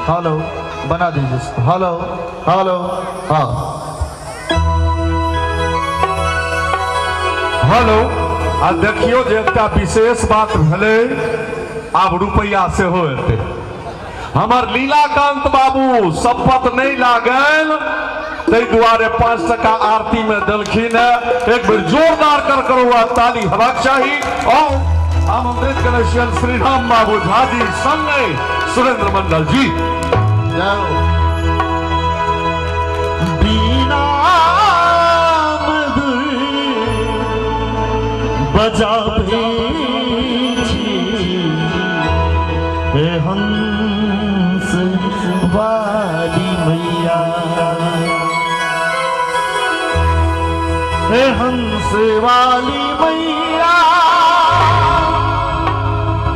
Hello बना दीजिए इसको। हेलो हेलो हाँ हेलो। आ देखियो जे एकटा विशेष बात भेलै, आब रुपैआ सेहो एतै। हमर लीलाकांत बाबू शपथ नहि लागल ताहि दुआरे 5 टका आरती में देलखिन है। एक बेर जोरदार कर करो ताली हेबाक चाही। और आमंत्रित करै छियनि श्री राम बाबू झा जी संगे सुरेंद्र मंडल जी। जाओ बीना मधुर बजाबै छी हे हंस वाली मैया, हे हंस वाली मैया,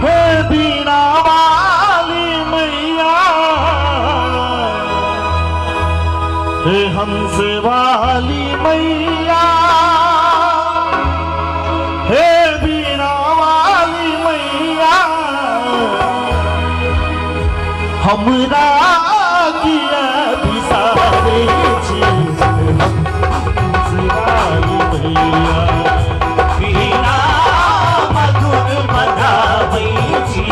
हे बीना वाली मैया, हे हंस वाली मैया, हे बीना वाली मैया, हमरा किया बिसारै छी हंस वाली मैया। बीना मधुर बजाबै छी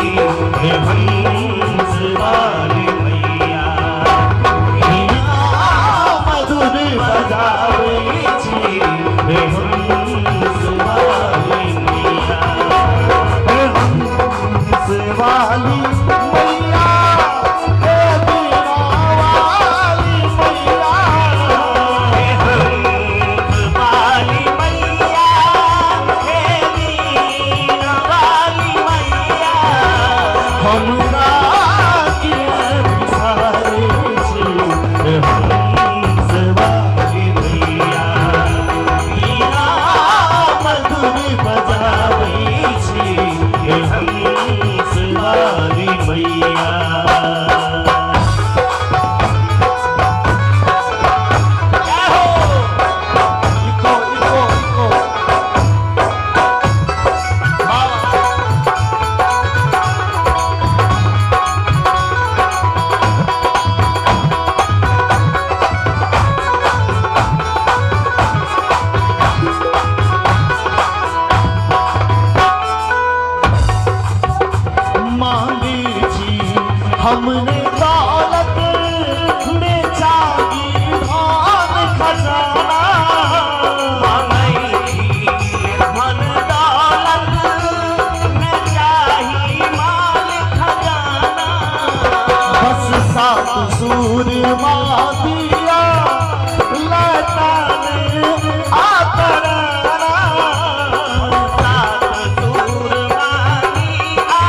हे हंस वाली मैया, बीना मधुर बजाबै छी हे हंस वाली मैया, हे हंस वाली मैया, हे बीना वाली मैया, हे हंस वाली मैया, हे बीना वाली मैया, हमरा किया बिसारै छी हे हंस वाली मैया, बीना मधुर बजाबै छी हे हंस वाली मैया। जय हो। इको इको इको मांगे छी हमने दौलत में चाही धन खजाना, मांगै छी धन दौलत न चाही माल खजाना, बस सात सूर मादिया लताने आतराना, सात सूर मानिया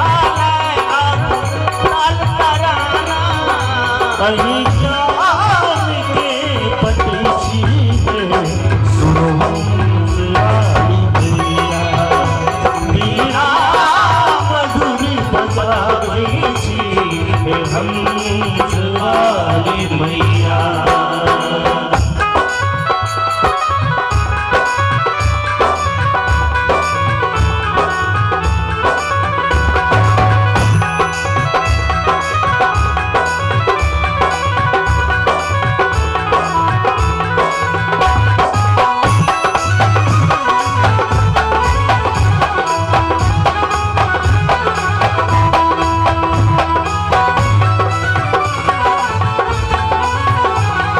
आलय अल तराना, कहीं ज्ञान के पट छी सुनो हंस वाली मैया, बीना मधुर बजाबै छी हे हंस वाली मैया। हे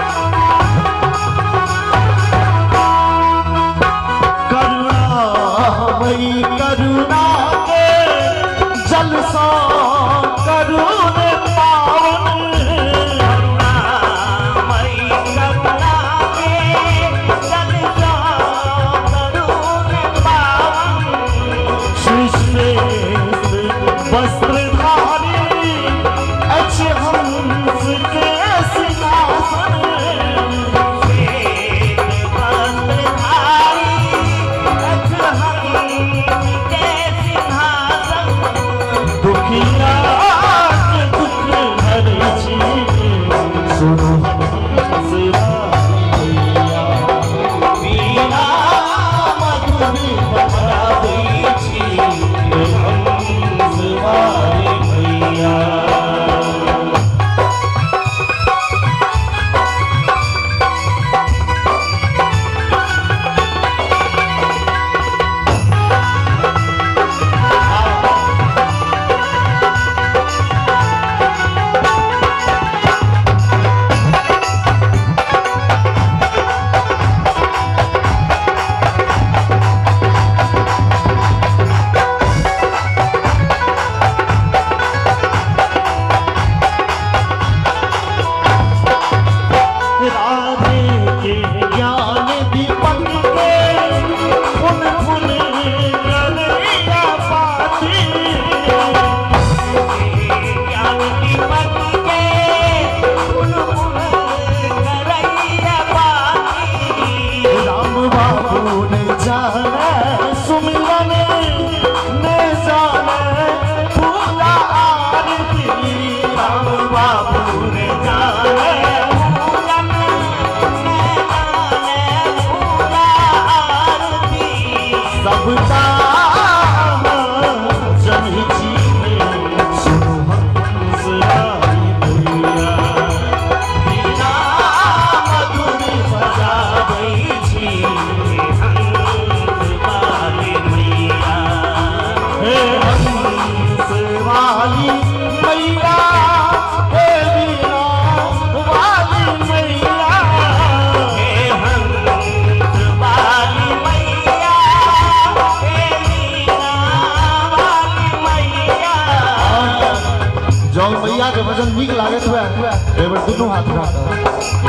जँ मैया के भजन नीक लागत हुए एक बेर दुनू हाथ उठा कऽ,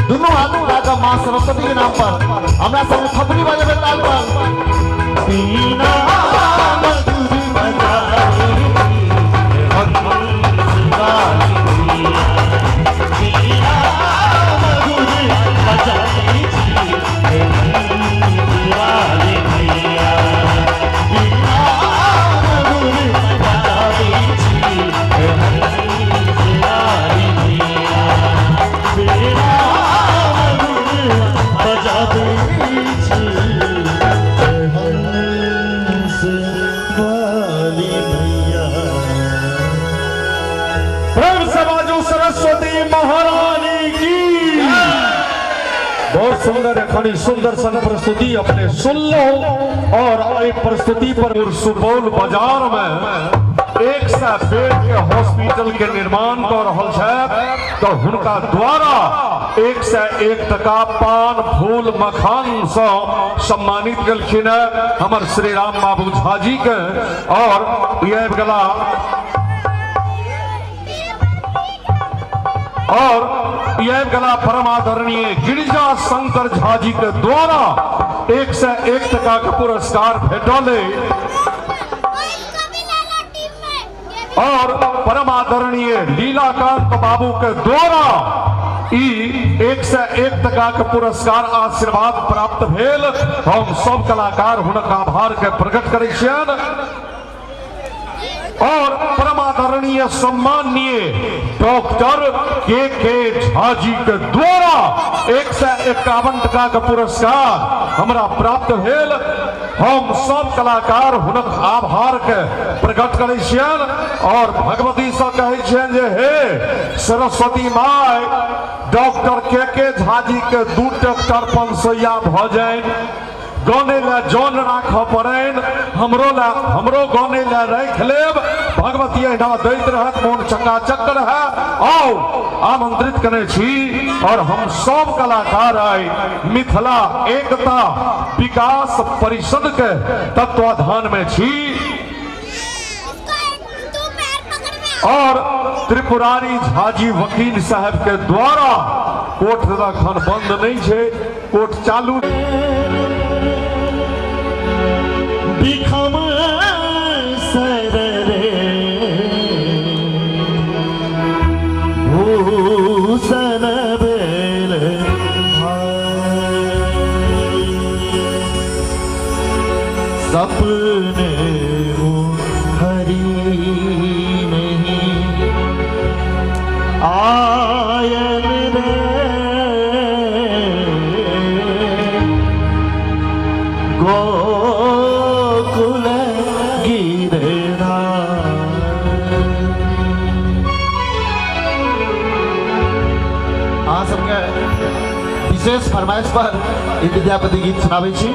दुनू हाथ उठा कऽ माँ सरस्वती के नाम पर हमरा संग थपड़ी बजेबै ताल पर। बीना मधुर बजावे हंस वाली मैया, बीना मधुर बजावे हंस वाली मैया, बीना मधुर बजावे हंस वाली मैया, बीना मधुर बजावे हंस वाली मैया। प्रेम से बाजू सरस्वती महारानी की। बहुत सुंदर एखन सुंदर सन प्रस्तुति अपने सुनलो और एहि प्रस्तुति पर सुपौल बाजार में 100 बेड के हॉस्पिटल के निर्माण कर रहल छथि तो हुनका द्वारा 101 टका पान फूल मखान से सम्मानित केलखिन है हमर श्री राम बाबू झा जी के। और ई आबि गेला और ई आबि गेला परम आदरणीय गिरिजा शंकर झा जी के द्वारा 101 टका के पुरस्कार भेटल। और परम आदरणीय लीलाकांत बाबू के द्वारा ई 101 टका के पुरस्कार आशीर्वाद प्राप्त भेल। हम सब कलाकार हुनक आभार के प्रकट करै छियनि। और परमादरणीय सम्माननीय डॉक्टर के झा जी के द्वारा 151 टका के पुरस्कार हमरा प्राप्त भेल। हम सब कलाकार हुनक आभार के प्रकट करै छियनि और भगवती से कहै छियनि जे हे सरस्वती my, doctor के झा जी के 2 ट्रैक्टर 500 भऽ जानि, गने ला जन राखऽ पड़नि, हमरो गने ला राखि लेब, भगवती एहिना दैत रहत, मोन चंगा चक्क रहए। आउ आमंत्रित कने छी और हम सब कलाकार आइ मिथिला एकता विकास परिषद के तत्वाधान में छी और त्रिपुरारी झाजी वकील साहब के द्वारा कोर्ट एखन बंद नहीं छै, कोर्ट चालू। बिखम सर रे भूषण भेल सपने वो हरी नहीं आयल रे गोकुल गिरधारी। अहाँ सबके विशेष फरमाइश पर ई विद्यापति गीत सुनाबै छी।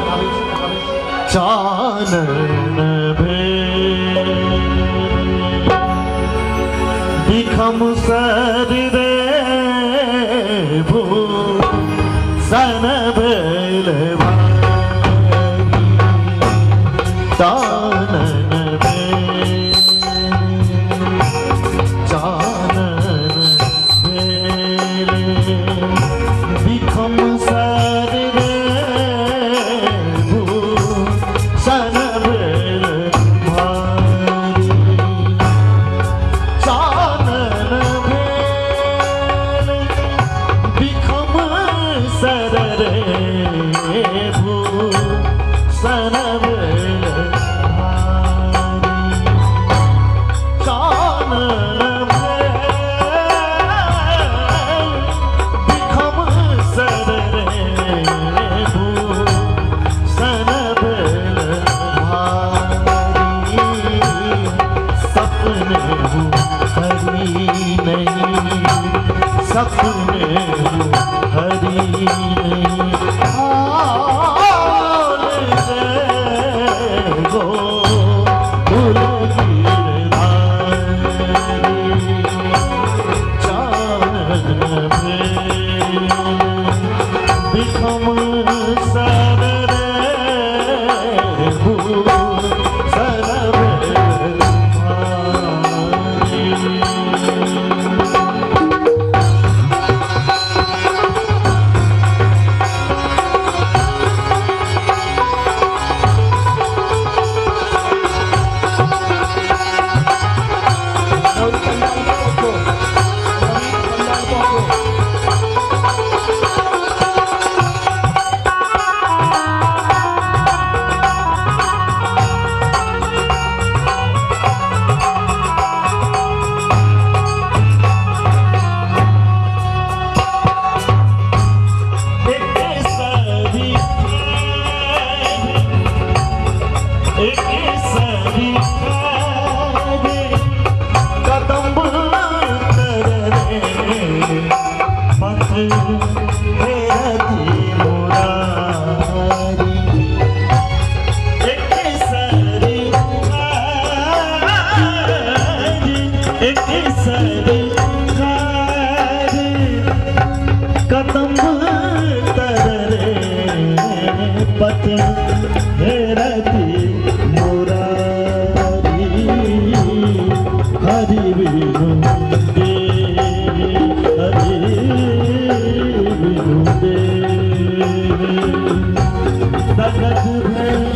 चानन भेल बिखम सर रे भूषण भेल चानन भेल, चानन भेल बिखम सर रे भूषण भेल भारी, चानन भेल बिखम सर रे भूषण भेल भारी, चानन भेल बिखम सर रे भूषण भेल भारी, सपने वो हरी नहीं, सपने वो हरी नहीं आल रे गोकुल गिरधारी, चानन भेल बिखम सर रे भूषण भेल भारी। कदम तररे पथ हेरती मुरारी हरि बिनु दे हरि बिनु दे दगध भेल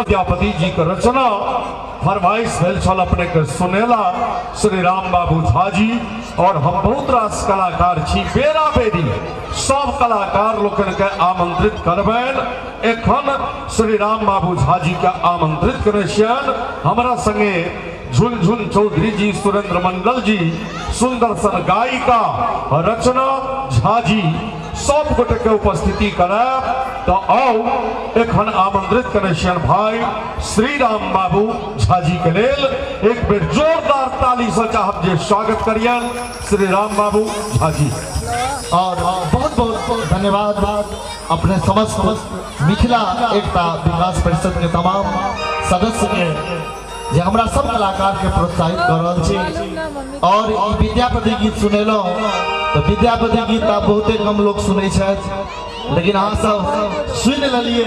विद्यापति जी के रचना फरमाइश भेल छल अपने के सुनेला श्री राम बाबू झा जी और हम बहुत रास कलाकार छी, बेरा बेरी सब कलाकार लोकन के आमंत्रित करबनि। एखन श्री राम बाबू झा जी के आमंत्रित करै छियनि। हमरा संगे झुनझुन चौधरी जी, सुरेंद्र मंडल जी, सुंदर सन गायिका रचना झा जी सब गोटे के उपस्थिति करायब। तो आउ एखन आमंत्रित करै छियनि भाई श्री राम बाबू झा जी के लेल एक बेर जोरदार ताली से चाहब जे स्वागत करियन श्री राम बाबू झा जी। और बहुत बहुत धन्यवाद अपने समस्त मिथिला एकता विकास परिषद के तमाम सदस्य के जे हमरा सब कलाकार के प्रोत्साहित कर रहल छी। और ई विद्यापति गीत सुनेलहुँ तो विद्यापति गीत आब बहुते कम लोग सुनै छथि, लेकिन अहाँ सब सुनि लेलिए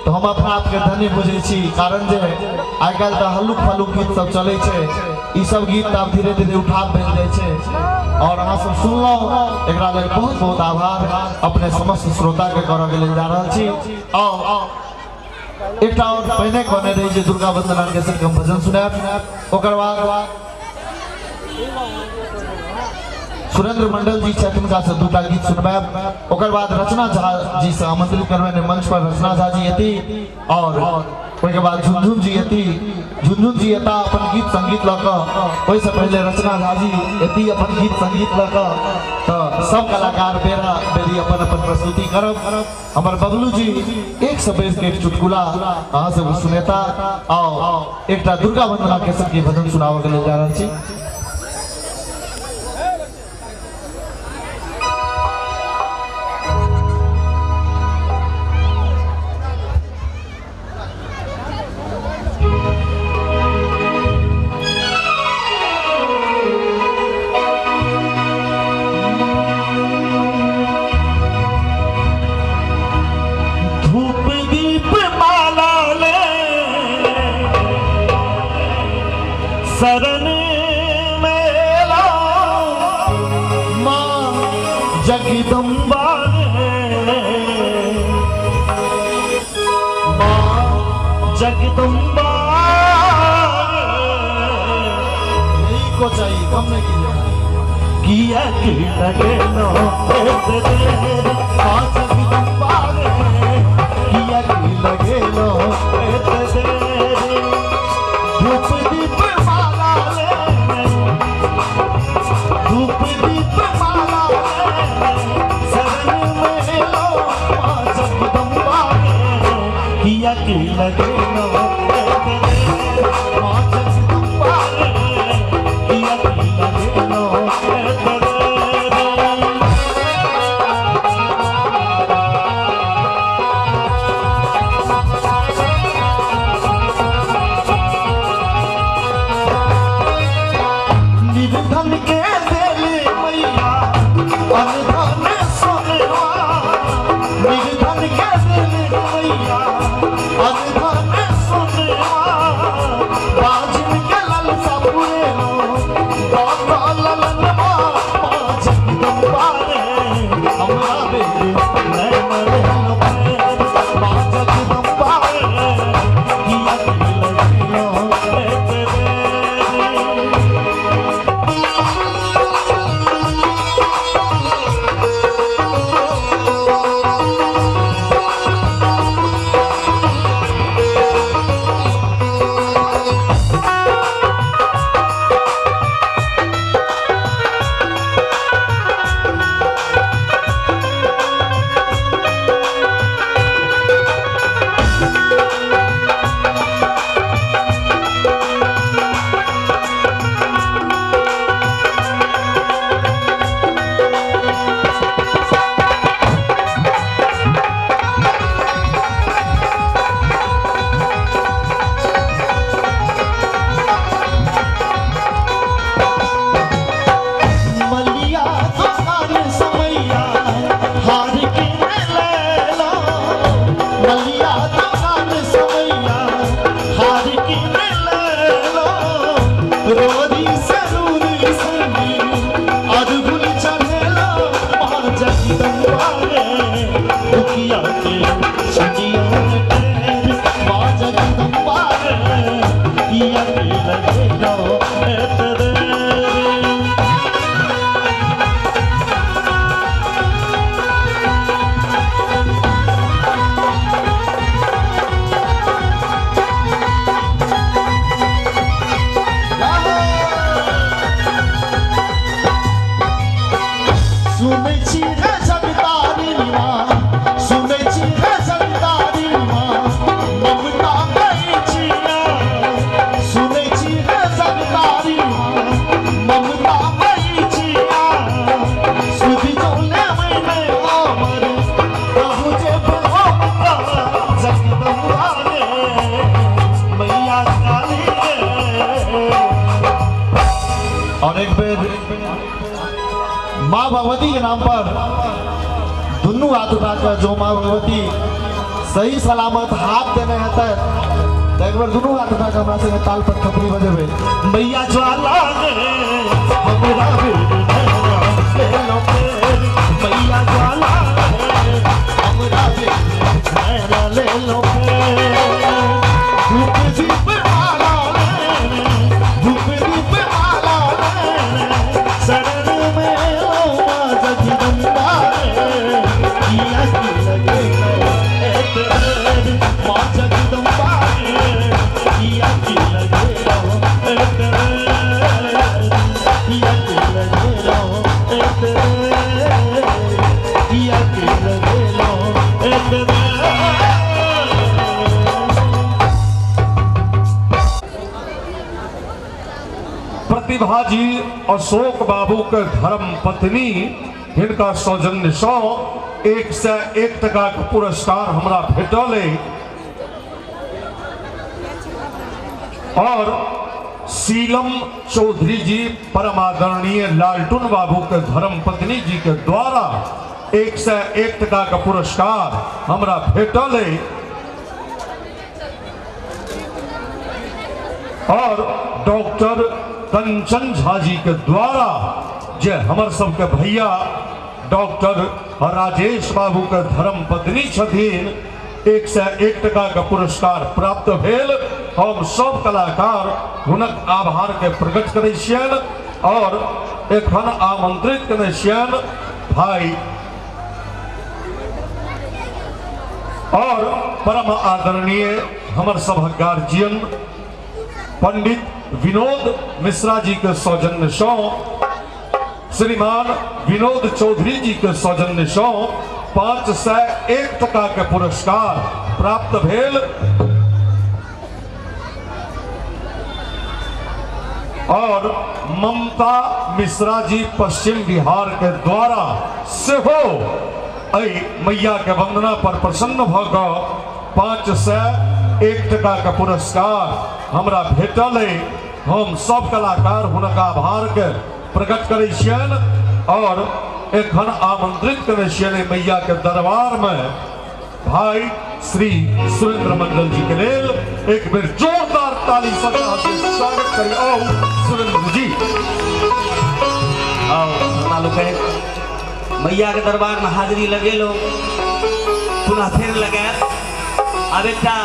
तो हम अपना आपके धन्य बुझै छी। कारण जे आइ काल्हि तऽ हल्लुक फल्लुक गीत सब चलै छै, ई सब गीत आब धीरे धीरे उठाव भेल जाइ छै। और अहाँ सब सुनलहुँ, एकरा लेल बहुत बहुत आभार अपने समस्त श्रोता के करऽ के लेल जा रहल छी। और एकटा और पहिने कहने रही जे दुर्गा वंदना के संग हम भजन सुनायब, ओकर बाद सुरेंद्र मंडल जी छथि हुनका से दूटा गीत सुनबायब, ओकर बाद रचना झा जी से आमंत्रित करबनि मंच पर, रचना झा जी एती और ओहिके बाद झुनझुन जी एती। झुनझुन जी एता अपन गीत संगीत लऽ कऽ, ओहिसँ पहिले रचना झा जी एती अपन गीत संगीत लऽ कऽ। तऽ सब कलाकार बेरा बेरी अपन अपन प्रस्तुति करब। हमर बबलू जी एक से बढ़ि के एक चुटकुला अहाँ सब सुनेता और एकटा दुर्गा वंदना के संग भजन सुनाबऽ के लेल जा रहल छी। शरण मेला माँ जगदम्बा रे, माँ जगदम्बा यही को चाहिए, कम नहीं कीजिए। किया की लगे नो माँ जगदम्बा रे, किया की लगे नो धूप दीप माला ले, धूप दीप माला ले, शरण में लो माँ जगदम्बा रे, किया की लगे नो माँ जगदम्बा रे, किया की लगे नो। निर्धन के देली मैया अनधन सोनवा, निर्धन के देली मैया अनधन सोनवा, बाजिन के ललसा पुरेलो दाता ललनवा माँ जगदम्बा रे, हमरा बेरी नैन रहलो माँ जगदम्बा रे, किया की लगलो। सुनै छी हे जगतारिणी माँ, सुनै छी हे जगतारिणी माँ, ममता मयी छी सुनै छी हे जगतारिणी माँ, ममता मयी छी सुधि चोले मैने अमर प्रभु जे भोमता जगदम्बा रे मैया काली रे। और एक बेर माँ भगवती के नाम पर दोनों हाथ उठाकर जो माँ भगवती सही सलामत हाथ देने है तो एक बार दोनों हाथ उठाकर हमरा संगे ताल पर थपड़ी बजेबे। मैया ज्वाला रे हमरा मैया ज्वाला रे हमरा ले लो धूप दीप माला रे, धूप दीप माला रे, शरण में लो माँ जगदम्बा रे, किया की लगे एक माँ जगदम्बा रे, किया की लगे एक, किया की लगे एक, किया की लगे एक। प्रतिभा जी अशोक बाबू के धर्म पत्नी हिनका सौजन्य सँ 101 टका के पुरस्कार हमरा भेटल अइ। और शीलम चौधरी जी परमादरणीय लालटुन बाबू के धर्म पत्नी जी के द्वारा 101 टका के पुरस्कार हमरा भेटल अइ। और डॉक्टर कंचन झा जी के द्वारा जे हमर सबके भैया डॉक्टर राजेश बाबू के धर्म पत्नी छथिन 101 टका के पुरस्कार प्राप्त भेल। हम सब कलाकार हुनक आभार के प्रकट करै छियनि और एखन आमंत्रित करै छियनि भाई और परम आदरणीय हमर सभक गार्जियन पंडित विनोद मिश्रा जी के सौजन्य सँ श्रीमान विनोद चौधरी जी के सौजन्य सँ 501 टका के पुरस्कार प्राप्त भेल। और ममता मिश्रा जी पश्चिम बिहार के द्वारा सेहो एहि मैया के वंदना पर प्रसन्न भऽ कऽ 501 टका के पुरस्कार हमरा भेटल अइ। हम सब कलाकार हुनका आभार के प्रकट करै छियनि और एखन आमंत्रित करै छियनि मैया के दरबार में भाई श्री सुरेंद्र मंडल जी के लेल एक बेर जोरदार ताली से स्वागत करी। आओ सुरेंद्र जी। आओ श्रोता लोकनि, मैया के दरबार में हाजिरी लगेलो, पुनः फेर लगायब। आब एकटा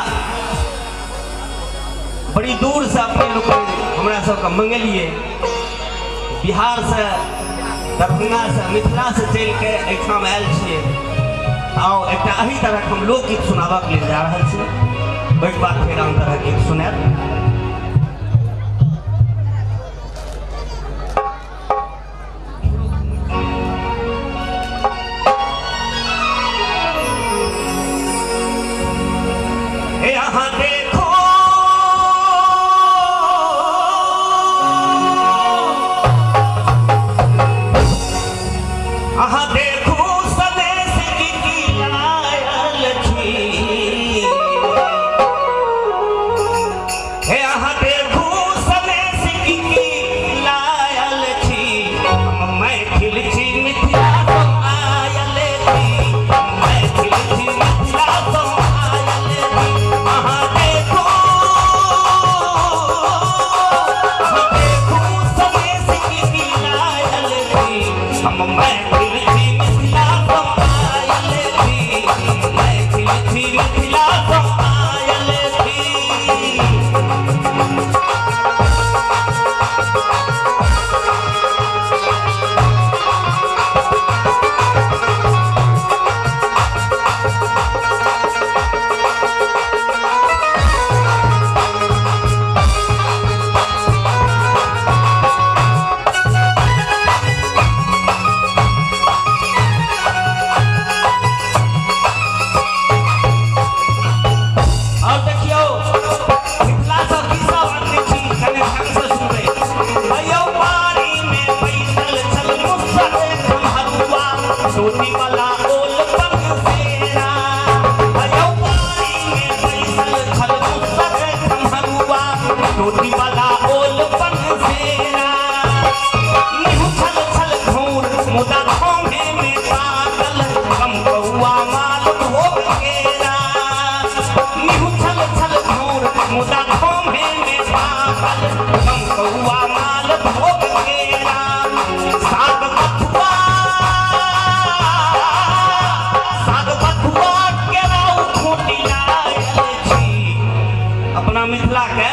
बड़ी दूर से अपने लोग हमरा सबके मंगलिए, बिहार से दरभंगा से मिथिला से चल के एहिठाम आयल छियै। आओ एकटा एही तरहक हम लोकगीत सुनाबक लेल जा रहल छी, ओहिके बाद फेर आन तरहक गीत सुनायब। यहाँ देखो अहाँ देखो सनेश की की लायल छी, हे अहाँ देखो सनेश की की लायल छी, हम मैथिल छी मिथिला सँ आयल छी, हम मैथिल छी मिथिला सँ आयल छी। अहाँ देखो, अहाँ देखो सनेश की की लायल छी, हम मैथिल छी मिथिला सँ आयल छी, मैथिल छी मिथिला सँ आयल छी। टोटी वाला ओल पनसेरा। अयो बारी में बैसल छल मुसर खम्हरुआ, टोटी वाला ओल पनसेरा। निहु छल छल घूर मुदा खोंघे में पागल, कम कौआ माल भोग केरा। निहु छल छल घूर मुदा खोंघे में पागल, कम कौआ माल भोग केरा। साग बथुआ, साग बथुआ केराउ खोटी लायल छी। अपना मिथिला के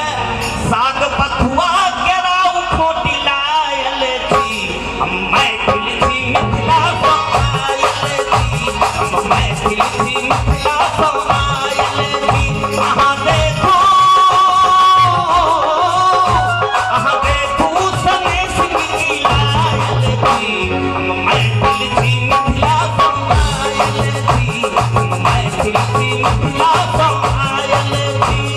साग बथुआ केराउ खोटी लायल छी। हम मैथिल छी मिथिला सँ आयल छी, हम मैथिल छी मिथिला सँ आयल छी। अहाँ देखू, अहाँ देखू सनेश मिथिलायल छी। हम मैथिल छी मिथिला सँ आयल छी, हम मैथिल छी मिथिला सँ आयल छी।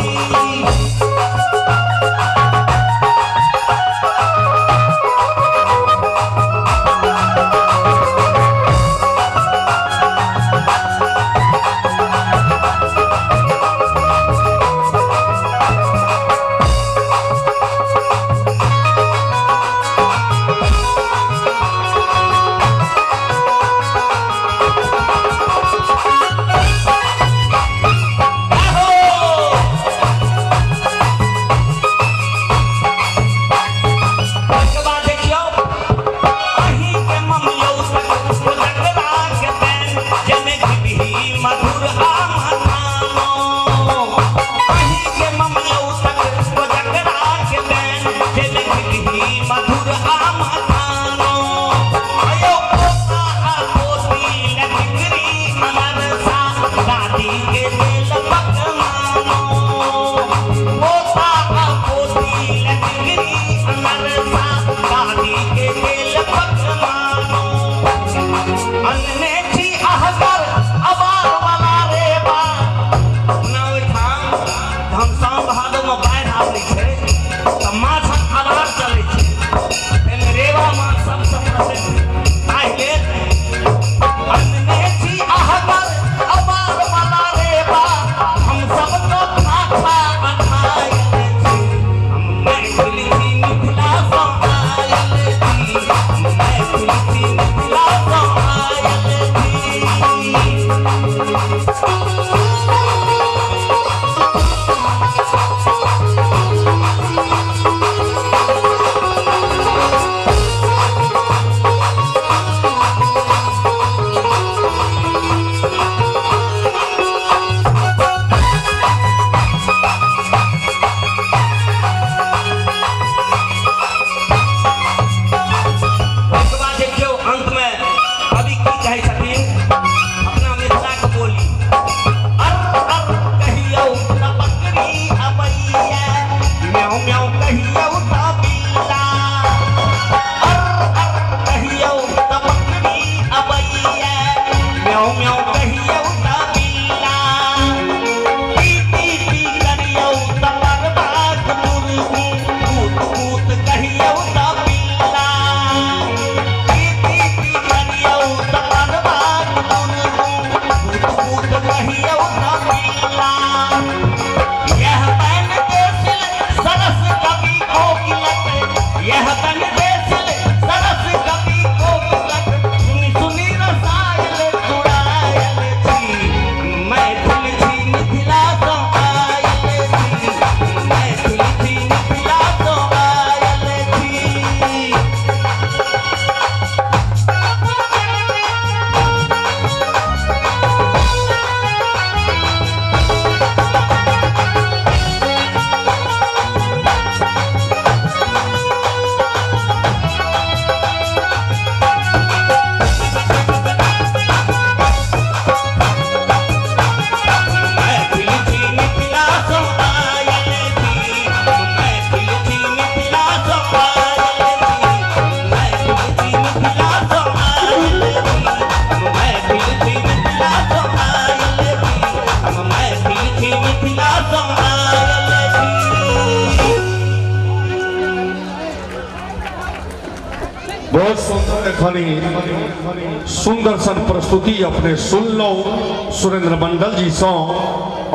खनी सुंदर सन प्रस्तुति अपने सुनलहुँ सुरेंद्र मंडल जी सँ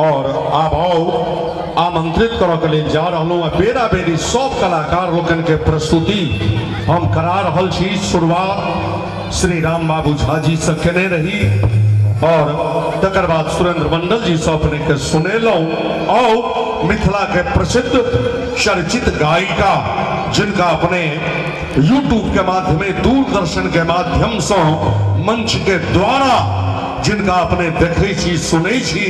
और आब आउ आमंत्रित करऽ के लेल जा रहलहुँ आ बेरा बेरी सब कलाकार लोकनि के प्रस्तुति हम करा रहल छी। शुरुआत श्री राम बाबू झा जी से केने रही और तकर बाद सुरेंद्र मंडल जी से अपने के सुनेलहुँ। और मिथिला के प्रसिद्ध चर्चित गायिका जिनका अपने यूट्यूब के माध्यम दूरदर्शन के माध्यम से मंच के द्वारा जिनका अपने देखै छी सुनै छी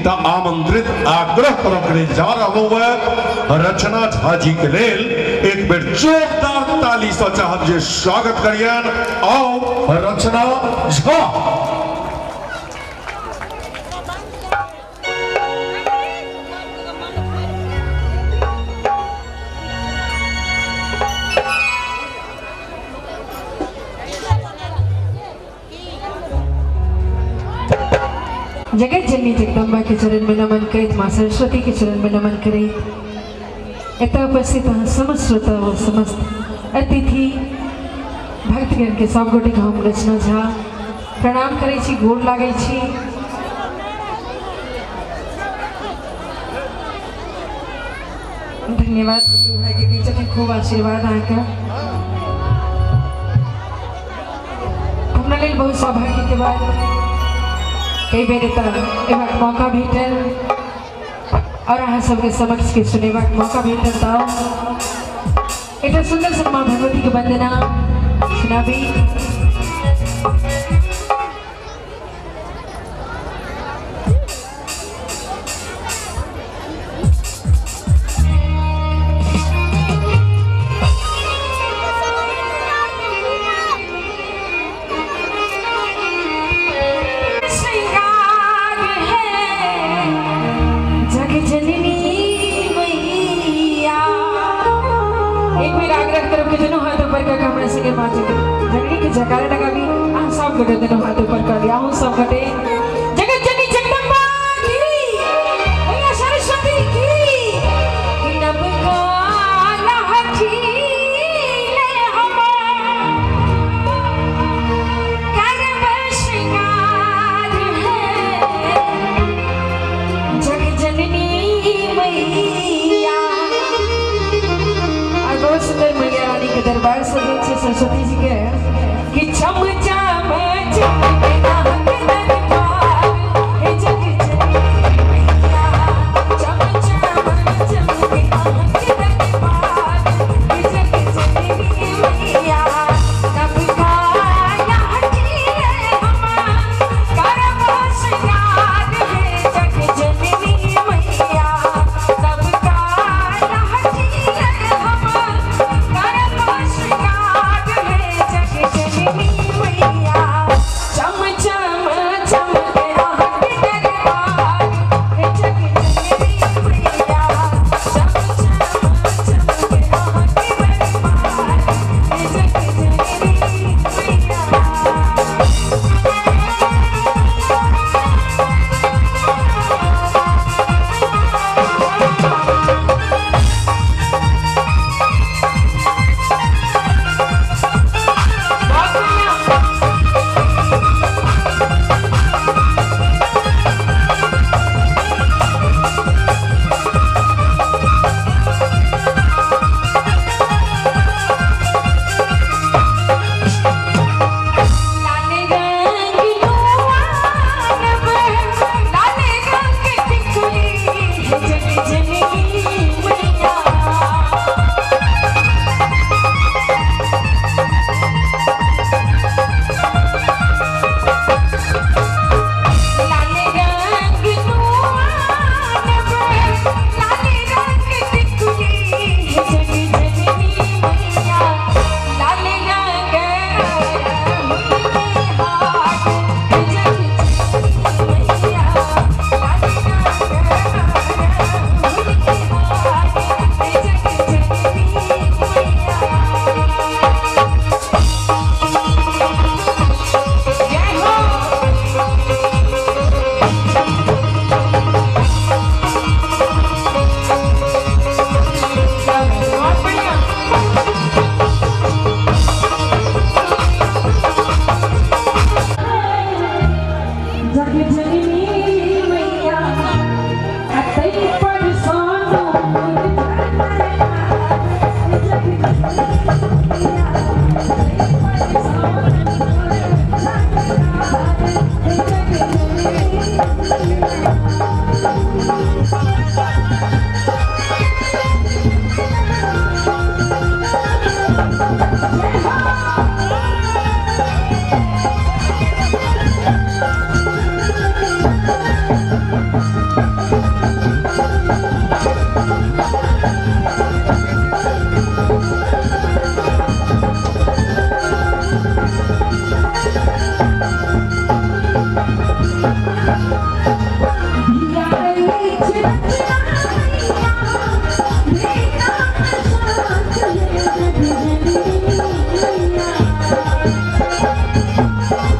त आमंत्रित आग्रह करऽ के लेल जा रहलहुँ है रचना झा जी के लेल एक बेर जोरदार ताली से चाहब जे स्वागत करियन। आओ रचना झा। जगत जननी जगदम्बा के चरण में नमन करैत माँ सरस्वती के चरण में नमन करैत एतऽ उपस्थित अहाँ समस्त श्रोता व समस्त अतिथि भक्तगण के सब गोटे के हम रचना झा प्रणाम करै छी, गोर लागै छी। धन्यवाद भाई के छथिन, खूब आशीर्वाद अहाँके। हमरा लेल बहुत सौभाग्य के बात कई बेर एतऽ अयबाक मौका भेटल और अहाँ सबके समक्ष के सुनेबाक मौका भेटल। तऽ एकटा सुन्दर सन माँ भगवती के वंदना सुनाबी। जयकारा लगाबी अहाँ सब गोटे दोनों हाथ ऊपर कर लिया, अहूँ सब गोटे जगत जननी जगदम्बा की, मैया सरस्वती की। नब काला हठीले हमार करब श्रृंगार है जग जननी मैया। और बहुत सुंदर मैया रानी के दरबार सजल छै सरस्वती जी के कि चम चम चमके नाक दरबार।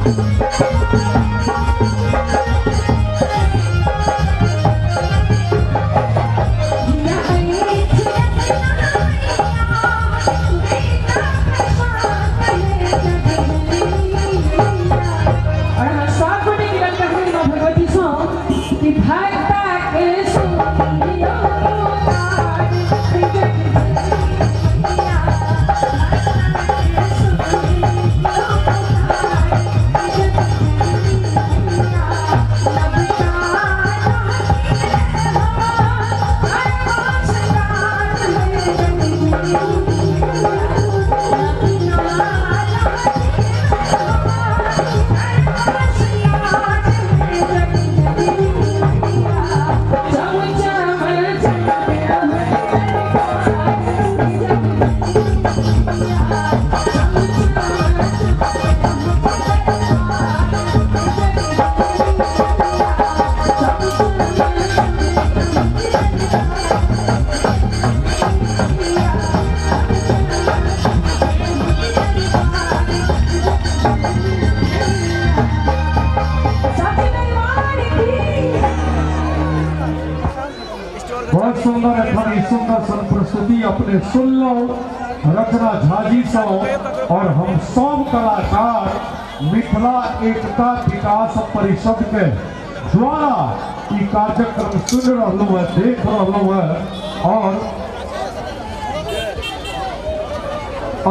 और अहाँ सब गोटे मिलल कहबै माँ भगवती सँ कि भक्ता के सुनियो पुकार, बहुत सुंदर एखन ई सुंदर सन प्रस्तुति अपने सुनलहुँ रचना झाजी सँ और हम सब कलाकार मिथिला एकता विकास परिषद के द्वारा ई कार्यक्रम सुन रहलहुँ है, देख रहलहुँ है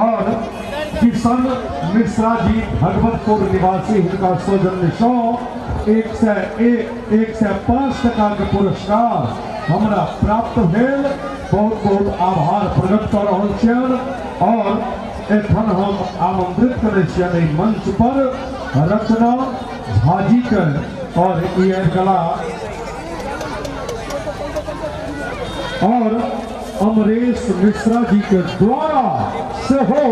और किशन मिश्रा जी भगवतपुर निवासी हिनका सौजन्य सँ 101 105 टका के पुरस्कार हमरा प्राप्त भेल। बहुत बहुत आभार प्रकट कऽ रहल छियनि और एखन हम आमंत्रित करै छियनि एहि मंच पर रचना झाजी के और ई आबि गेला और अमरेश मिश्रा जी के द्वारा सेहो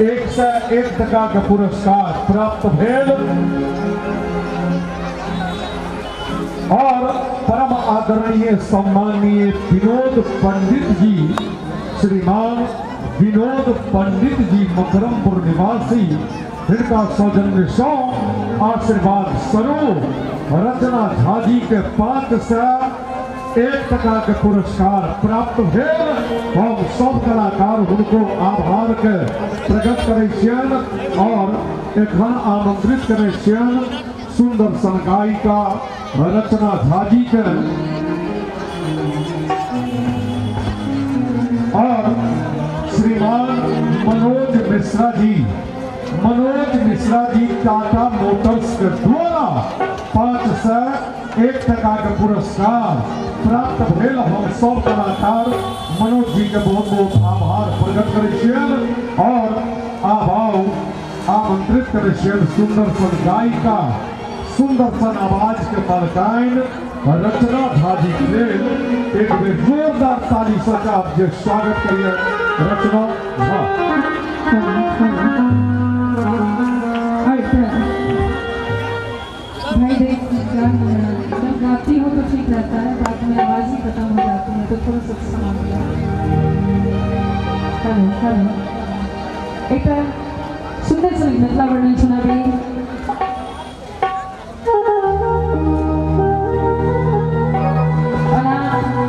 101 टका के पुरस्कार प्राप्त भेल और परम आदरणीय सम्माननीय विनोद पंडित जी, श्रीमान विनोद पंडित जी मकरमपुर निवासी हिनका सौजन्य सँ आशीर्वाद स्वरूप रचना झाजी के 501 टका के पुरस्कार प्राप्त भेल। हम सब कलाकार हुनको आभार के प्रकट करै छियनि और एखन आमंत्रित करै छियनि सुंदर सन गायिका रचना झाजी के और श्रीमान मनोज मिश्रा जी, मनोज मिश्रा जी टाटा मोटर्स के द्वारा 501 टका के पुरस्कार प्राप्त भेल। हम सब कलाकार मनोज जी के बहुत बहुत आभार प्रकट करै छियनि और आभाव आमंत्रित करै छियनि सुंदर सन गायिका, सुंदर सन आवाज के मालकाइन रचना झाजी के लेल एक बेर जोरदार ताली से आप जे स्वागत करिए रचना झा। भाई देख, जब गाती हो तो ठीक रहता है, बाद में आवाज़ ही खत्म हो जाती है तो थोड़ा सा सामान। हेलो हेलो, एक सुंदर सा मिथिला वर्णन सुनाबी। ओना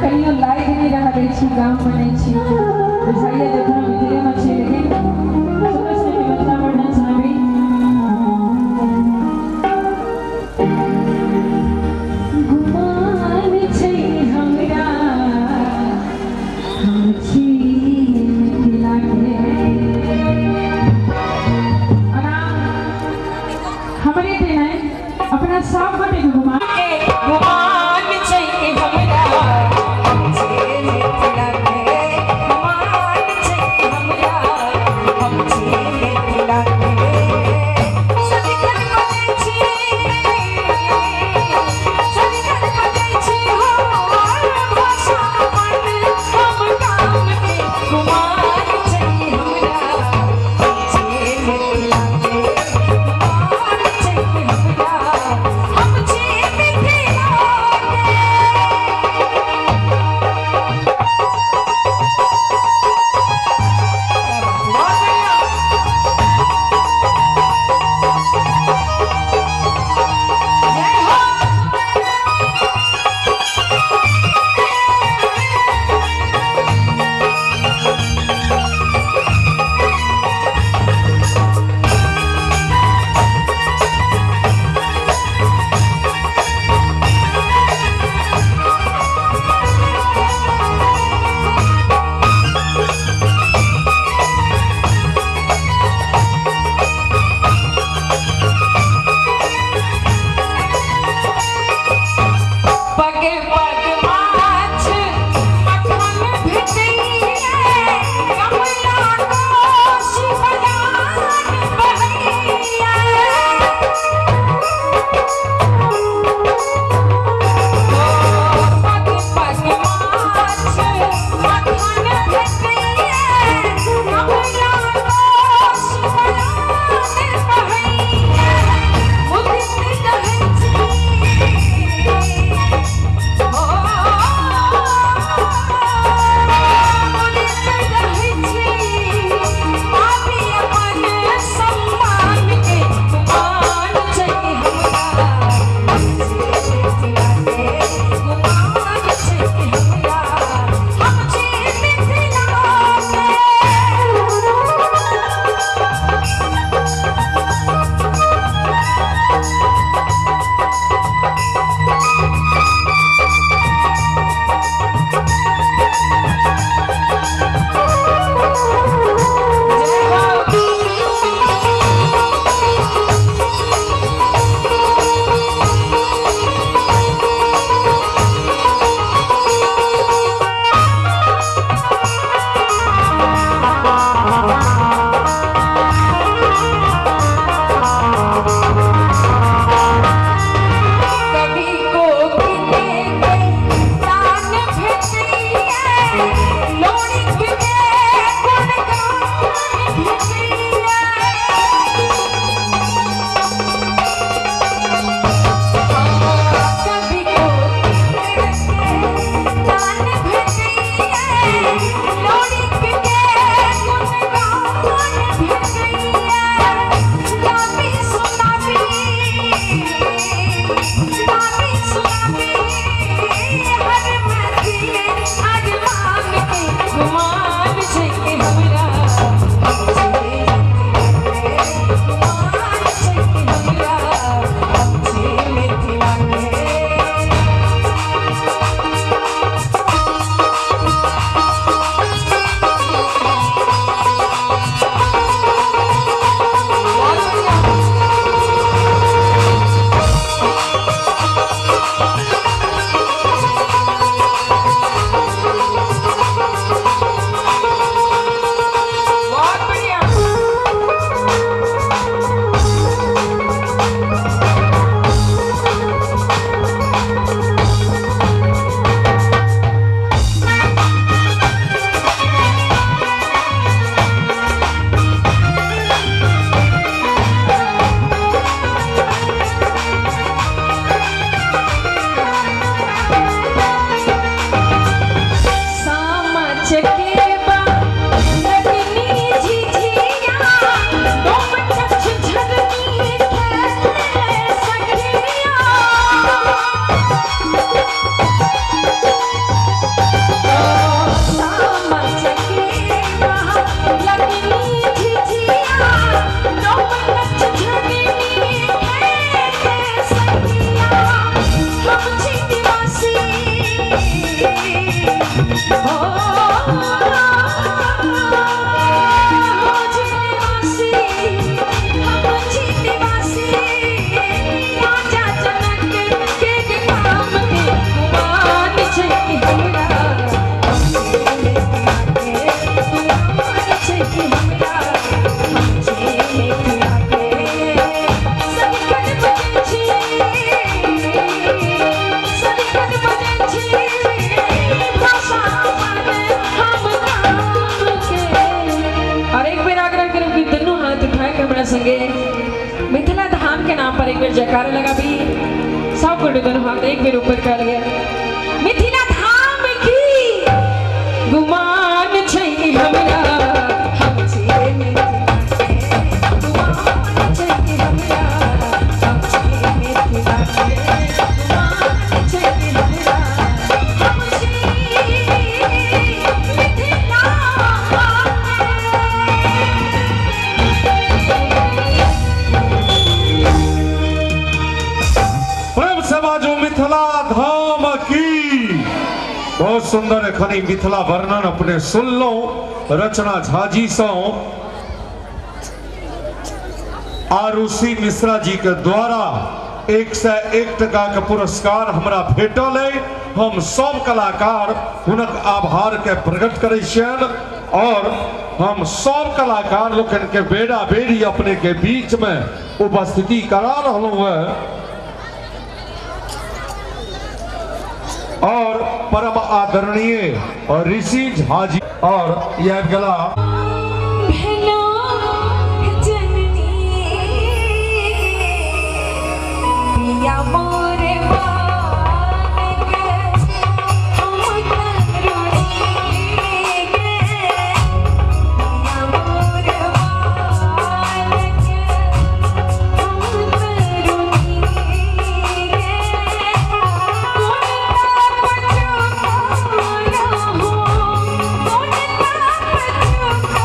कहियो लागि नहि रहल अछि, गाममे नहि छी, बुझाइए जखन मिथिलेमे छी, लेकिन सुंदर सा मिथिला वर्णन सुनाबी। गुमान छै हमरा हम छी मिथिला के। ओना हमरे ते नहि, अपना सब गोटे के गुमान गुमान छै हमरा हम छी मिथिला के, गुमान छै हमरा हम छी मिथिला के। सदिखन बजै छी, सदिखन बजै छी हो भाषा अपन हम गाम के, गुमान छै हमरा हम छी मिथिला के, गुमान छै हमरा हम छी। और एक बेर जयकारा लगाबी। सब गोटे दोनों हाथ एक बेर ऊपर कर गया। मिथिला धाम की गुमान छै हमरा, हम छियै मिथिला के। गुमान छै हमरा, हम छियै मिथिला के। गुमान छै हमरा, हम छियै मिथिला के। प्रेम से बाजू मिथिला धाम की। बहुत सुंदर एखन ई मिथिला वर्णन अपने सुनलहुँ रचना झाजी सँ आरुषि मिश्रा जी के द्वारा 101 टका के पुरस्कार हमरा भेटल है। हम सब कलाकार हुनक आभार के प्रकट करै छियनि और हम सब कलाकार लोकनि के बेरा बेरी अपने के बीच में उपस्थिति करा रहलहुँ हैं। और परम आदरणीय और ऋषि झा जी और यह गला भेलो जननी पिया मोर मान के, हम तरुणी गे। पिया मोर मान के, हम तरुणी गे। कोन ताप चुकाया हो, कोन ताप चुकाया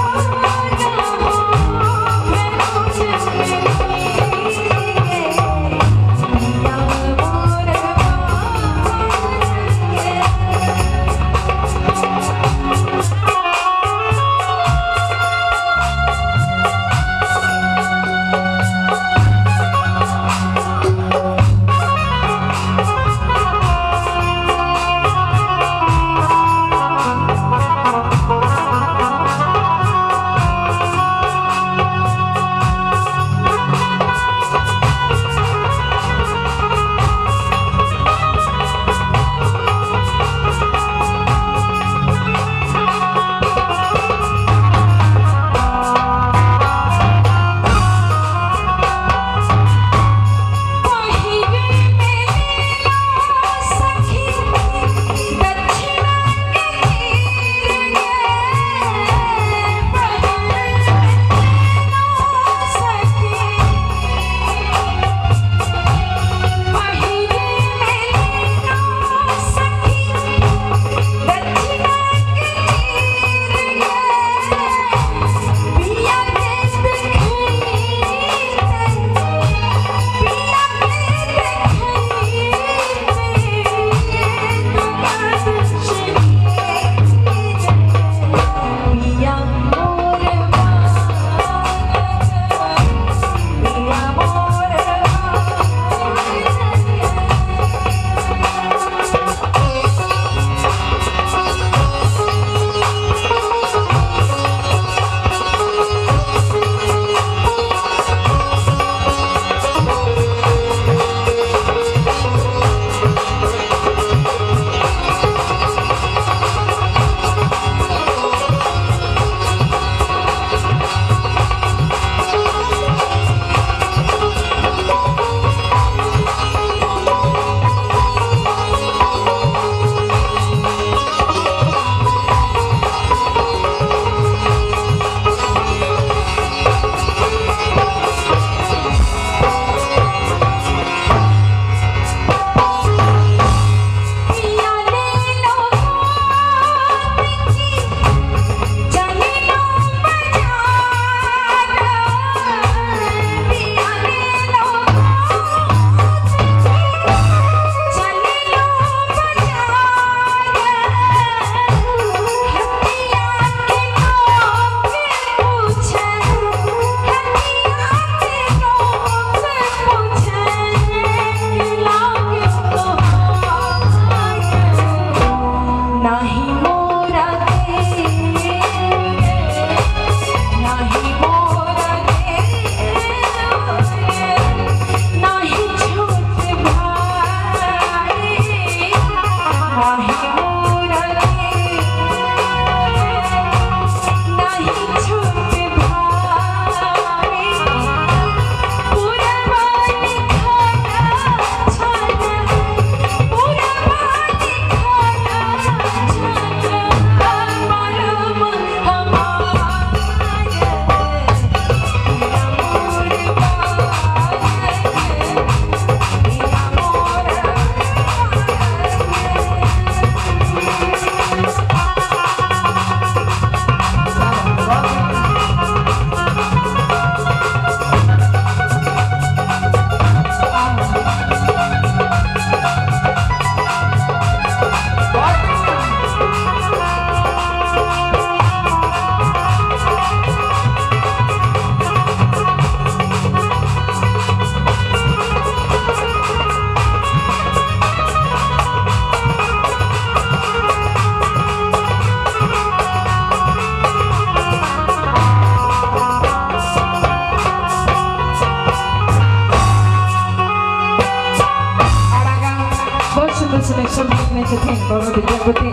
में शब्द लिखने छथिन बाबा विद्यापति।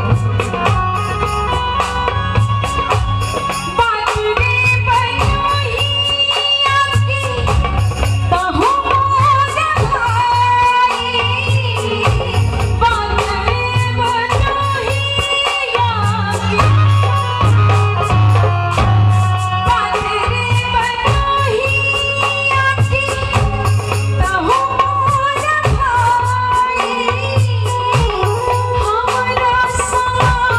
बात रे बटोहिया की तहु मोर भाई, बात रे बटोहिया की, बात रे बटोहिया की तहु मोर भाई, हमरा समाज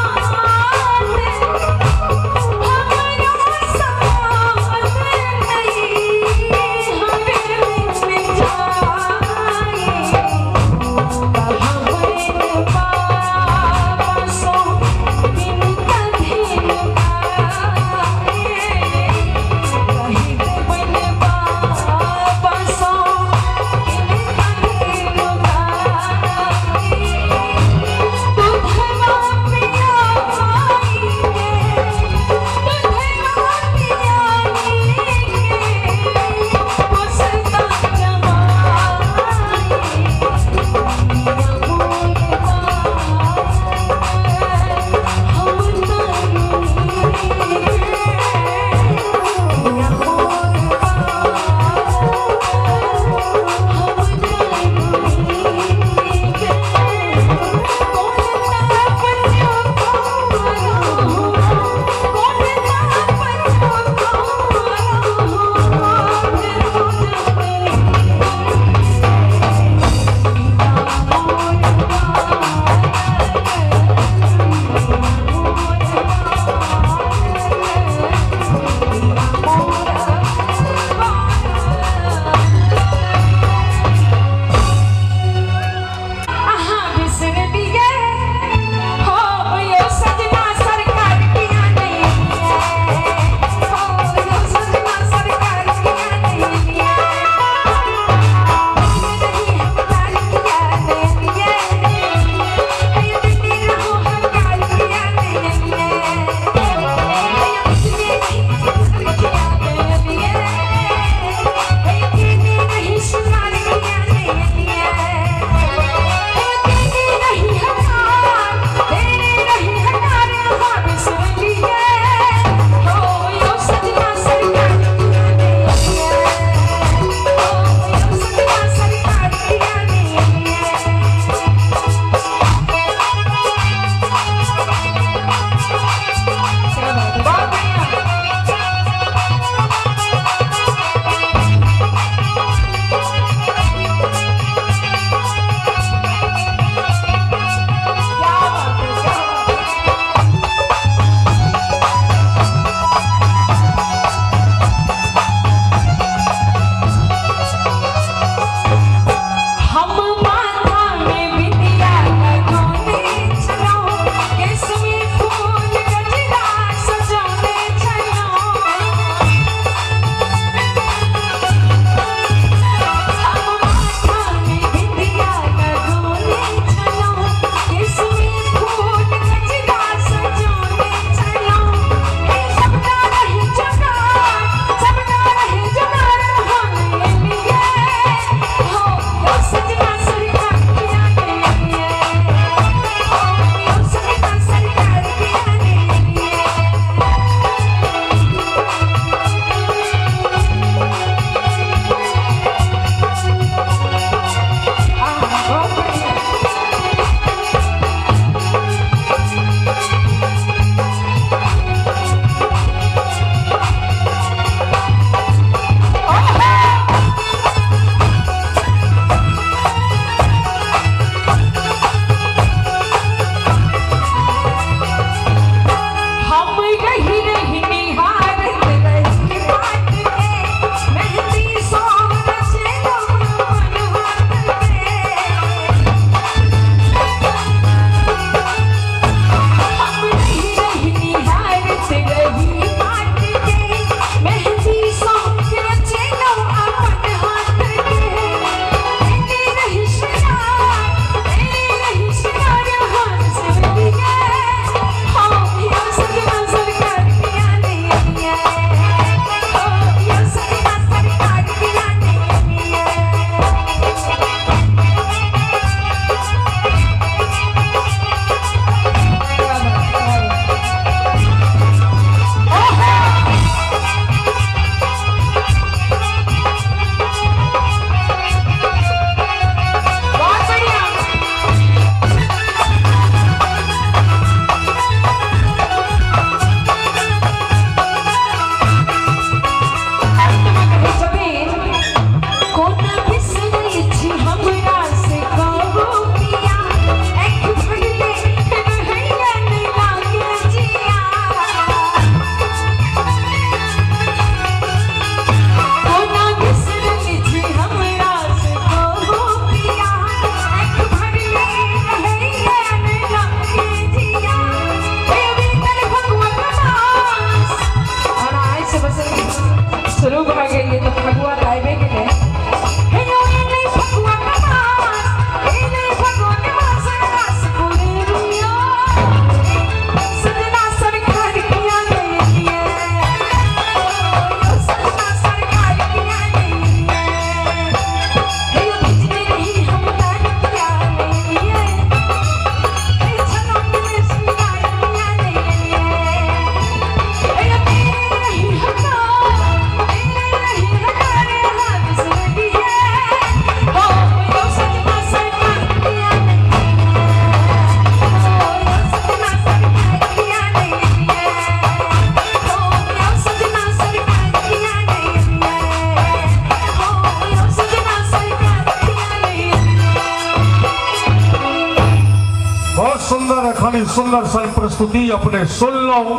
ई सुंदर सन प्रस्तुति अपने सुनलहुँ।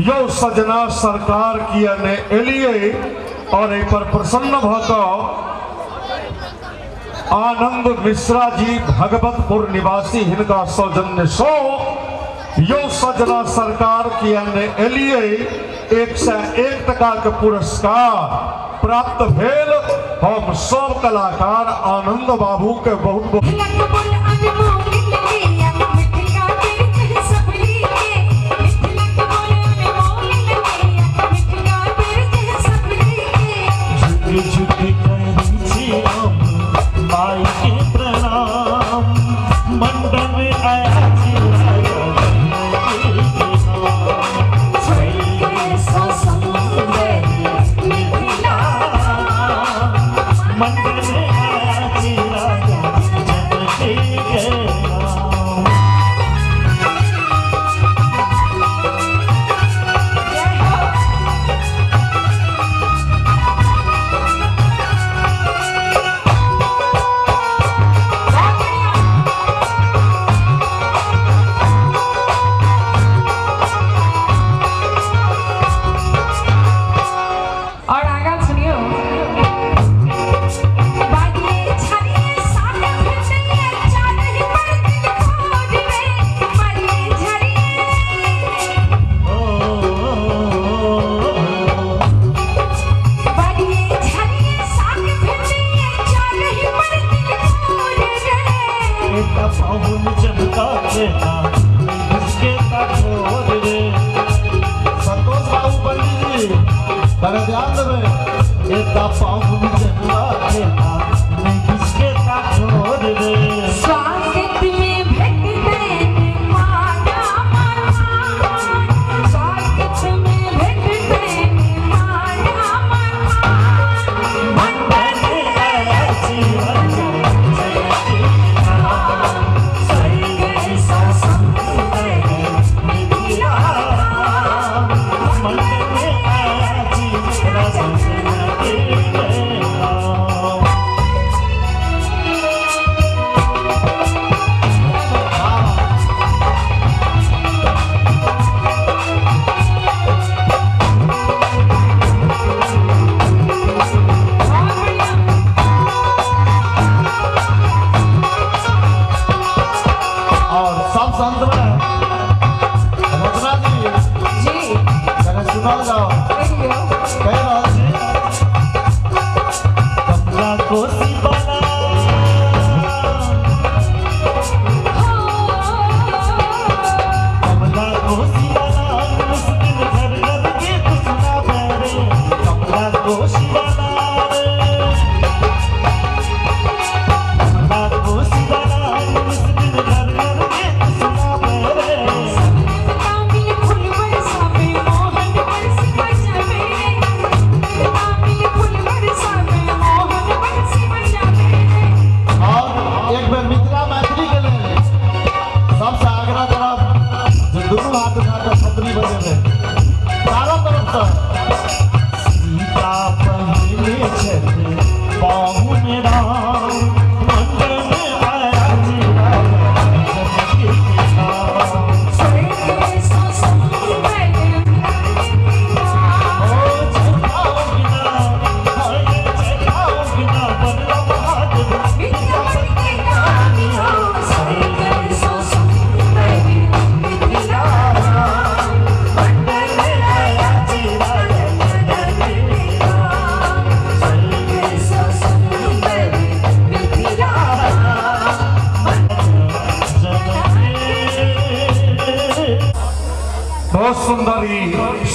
यौ सजना सरकार किया ने एलिए और एहि पर प्रसन्न भऽ कऽ आनंद मिश्रा जी भगवतपुर निवासी हिनका सौजन्य सौ यौ सजना सरकार किया ने एलिए 101 टका के पुरस्कार प्राप्त भेल। हम सब कलाकार आनंद बाबू के बहुत बहुत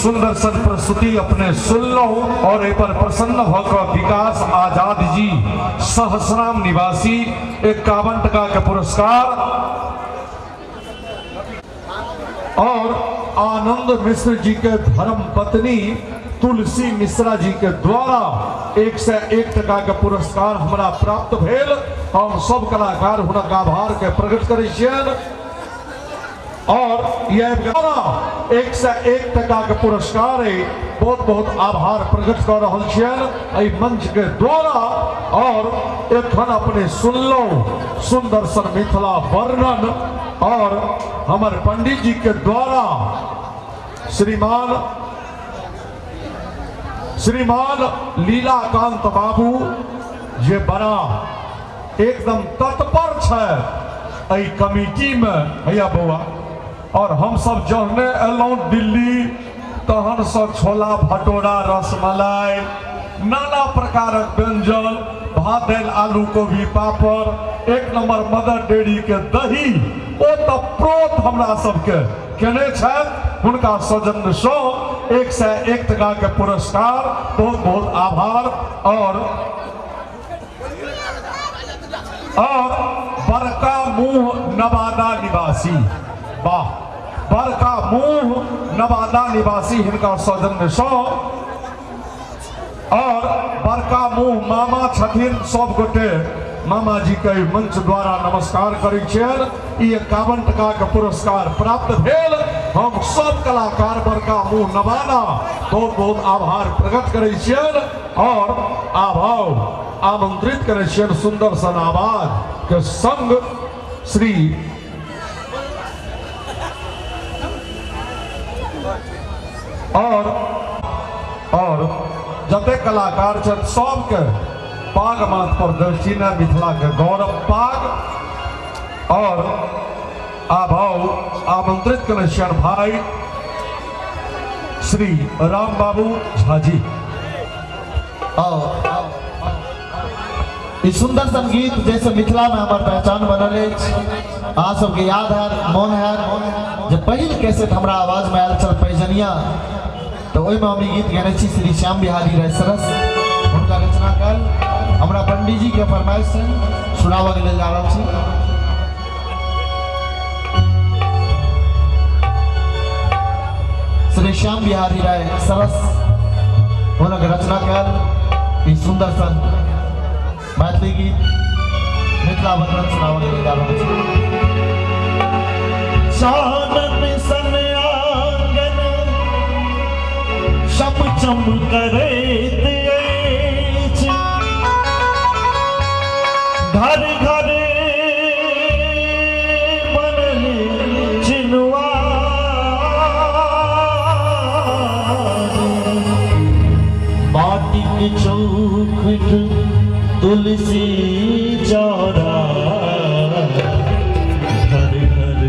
सुंदर सन प्रस्तुति अपने सुनलहुँ और एहि पर प्रसन्न भऽ कऽ विकास आजाद जी सहस्राम निवासी 51 टका के पुरस्कार और आनंद मिश्र जी के धर्म पत्नी तुलसी मिश्रा जी के द्वारा 101 टका के पुरस्कार हमरा प्राप्त भेल। हम सब कलाकार हुनक आभार के प्रकट करै छियनि। और यह 101 टका के पुरस्कार है। बहुत बहुत आभार प्रकट कर रहल छियनि एहि मंच के द्वारा। और एखन अपने सुनलहुँ सुंदर सन मिथिला वर्णन और हमर पंडित जी के द्वारा श्रीमान श्रीमान लीलाकांत बाबू जे बड़ा एकदम तत्पर छथि एहि कमिटी में हैया बौआ। और हम सब जहने एलहुँ दिल्ली तहन से छोला भटोरा रसमलाई नाना प्रकारक व्यंजन भात दालि आलू कोबी पापड़ एक नंबर मदर डेयरी के दही ओ तऽ प्रोत हमरा सबके केने छथि। हुनका सौजन्य सँ 101 टका के पुरस्कार, बहुत बहुत आभार। और बड़का मुँह नवादा निवासी, वाह, बड़का मुँह नवादा निवासी हिनका सौजन्य सँ। और बड़का मुँह मामा छथिन, सब गोटे मामा जी के मंच द्वारा नमस्कार करै छियनि। ई 51 टका के पुरस्कार प्राप्त भेल। हम सब कलाकार बड़का मुँह नवादा बहुत बहुत आभार प्रकट करै छियनि और आभाव आमंत्रित करै छियनि सुंदर सन आवाज के संग श्री और जते कलाकार छथि सबके पाग माथ पर दक्षिणा मिथिला के गौरव पाग। और आभाव आमंत्रित करै छियनि भाई श्री राम बाबू झा जी। और ई सुंदर संगीत जैसे मिथिला में हमर पहचान बनल अछि, अहाँ सबके याद है मोन है जे पहिल कैसेट हमरा आवाज में आयल छल पैजनिया, तो ओहिमे हम ई गीत गेने छी श्री श्याम बिहारी राय सरस हुनका रचना कयल हमरा पंडित जी के फरमाइश से सुनाबऽ के लेल जा रहल छी। श्री श्याम बिहारी राय सरस हुनक रचना कयल ई सुंदर सन मैथिली गीत मिथिला वर्णन सुनाबऽ के लेल जा रहल छी। चानन सन आंगन चम चम करैत अछि, घर घर बनल चिनुआ माटिक चौखट तुलसी चौरा, घर घर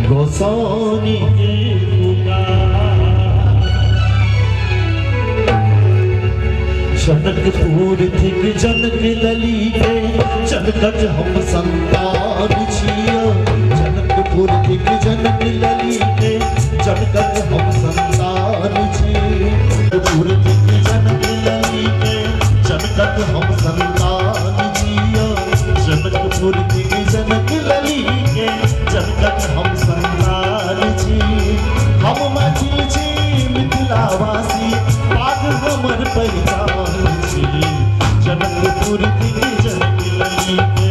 गोसाउनि के पुकार। जनकपुर थिक जनक लली के जनकज हम संतान छियो, जनकपुर थिक जनक लली के जनकज हम संतान छी, जनकपुर थिक जनक लली के जनकज हम संतान छियो, जनकपुर थिक जनक लली के जनकज हम संतान छी। हम मैथिल छी मिथिलावासी पाग हमर पहचान छी, जनकपुर थिक जनक लली के।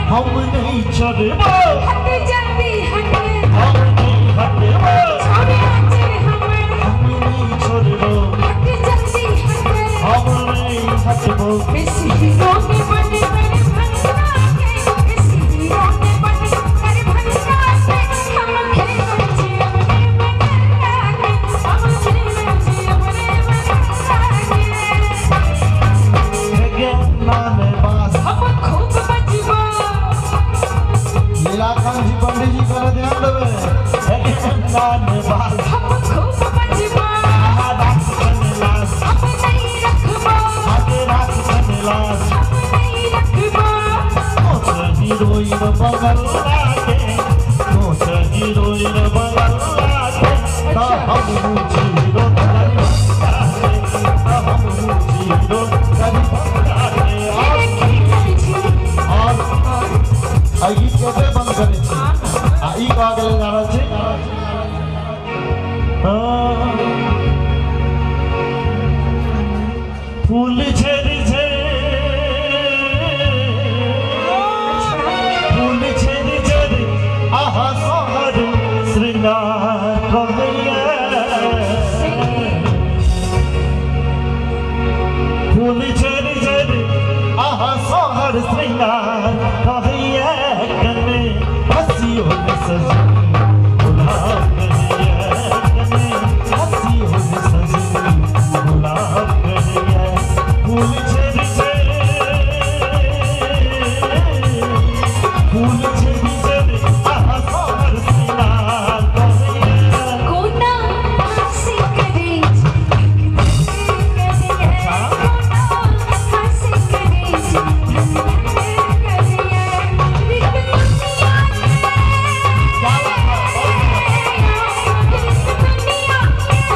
हम नहीं छोड़बो हट जल्दी हट, हम नहीं हटबो छोड़े आंचल हमर, हम नहीं छोड़बो हट जल्दी हट, हम नहीं हटबो। इस हीरो के बन कर भंगा के, इस हीरो के बन कर भंगा के, हम खेल छी अपने बना के, हम खेल छी अपने बना के। कान बाल हम खूब बजबा आहा राख बनलास हम नहीं रखबा आगे राख बनलास हम नहीं रखबा। कोच हीरोइन बगल लागे कोच हीरोइन बगल लागे ता हम जीरो दरिभंगा के ता हम जीरो दरिभंगा के। और एहि गीत के ओतहि बंद करै छी आ ई कहऽ के लेल जा रहल छी। फूल झर झर फूल झर झर आहा सोहर श्रृंगार कहैया फूल झर झर आहा सोहर श्रृंगार कहैया कने हसियो ने सजनी गुलाब कहैया कने हसियो ने सजनी गुलाब कहैया फूल झर झर फूल झर झर आहा सोहर श्रृंगार कहैया कोना हंसी करे धक धक करे कोना हंसी करे धक धक करे रित दुनिया रित दुनिया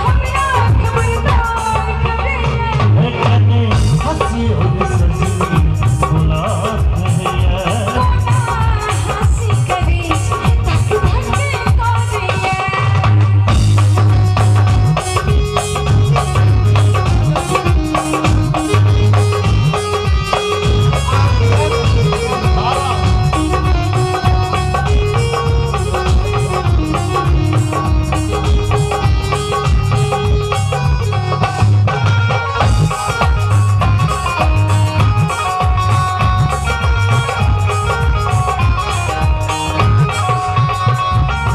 हमरा खबरदार करे। कने हसियो ने सजनी गुलाब कहैया कोना हंसी करे धक धक करे।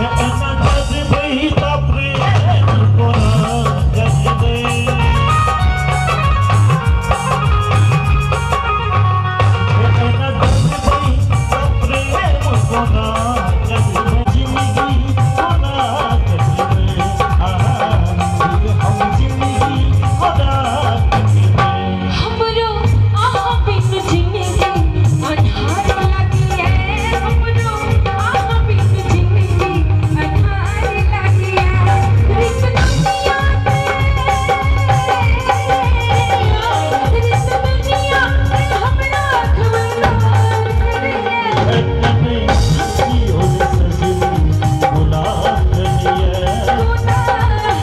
एना गजबै त प्रेम कोना गजबै एना गजबै त प्रेम कोना गजबै जिंदगी कोना गजबै आहा हम जिंदगी कोना गजबै। हमरो आहा बिन जिंदगी अन्हार लागिए हमरो आहा बिन जिंदगी अन्हार लागिए रित दुनिया रित दुनिया हमरा खबरदार करे। कने हसियो ने सजनी गुलाब कहैया कोना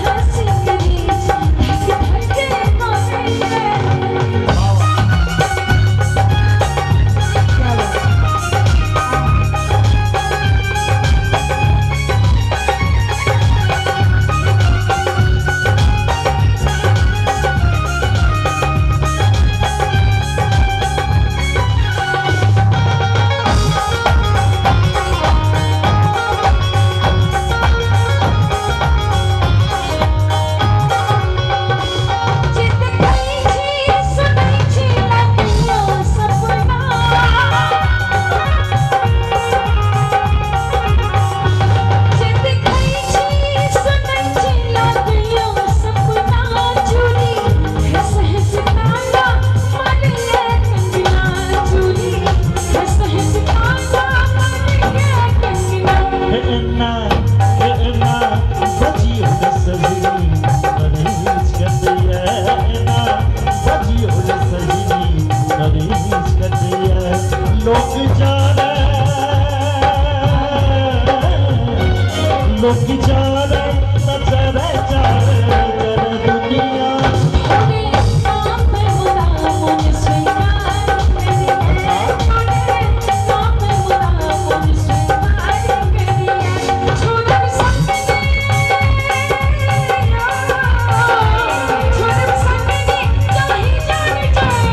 हंसी करे धक धक करे। चित कई छी सुनै छी लगलो सपना चित कई छी सुनै छी लगलो सपना चूड़ी हंस हंस ताना मारले कंगना चूड़ी हंस हंस ताना मारले कंगना। एना एना बजियो ने सजनी करेज कटिया एना बजियो ने सजनी करेज कटिया लोक जाने लोक जाने नजर जाने जर दुनिया तोरे नाम मुदा मन स्वीकार करिए तोरे नाम मुदा मन स्वीकार करिए छोड़ब सपने छोड़ब सपने चाहे जान जाए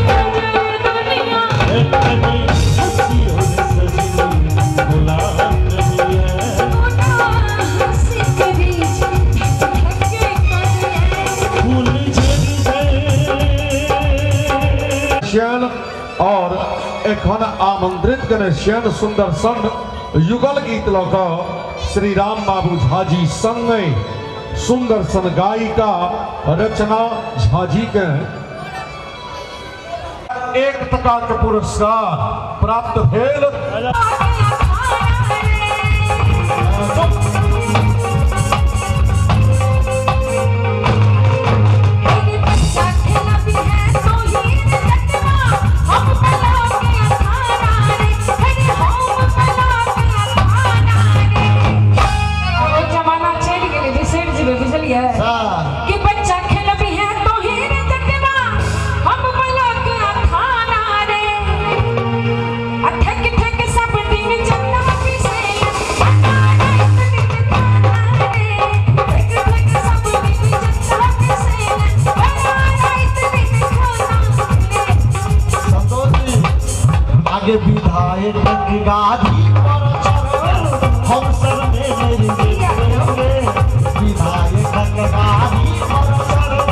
दुनिया। कने हसियो ने सजनी गुलाब कहिया कोना हंसी करे धक धक करे फूल झर झर छियनि और एखन आमंत्रित कने छियनि सुंदर सन युगल गीत लऽ कऽ श्री राम बाबू झा जी संगे सुंदर सन गायिका रचना झा जी के 1 टका के पुरस्कार प्राप्त भेल। विधायक गादी पर चढ़ल हम सर में मर जेबै, विधायक गादी पर चढ़ल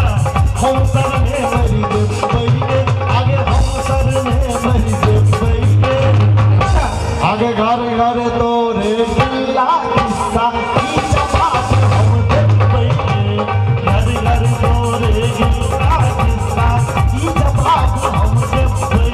हम सर में मर जेबै, आगे हम सर में मर जेबै। आगे घर घर तोरे गिल्ला किस्सा की जवाब हम देबै, घर घर तोरे गिल्ला किस्सा की जवाब हम देबै।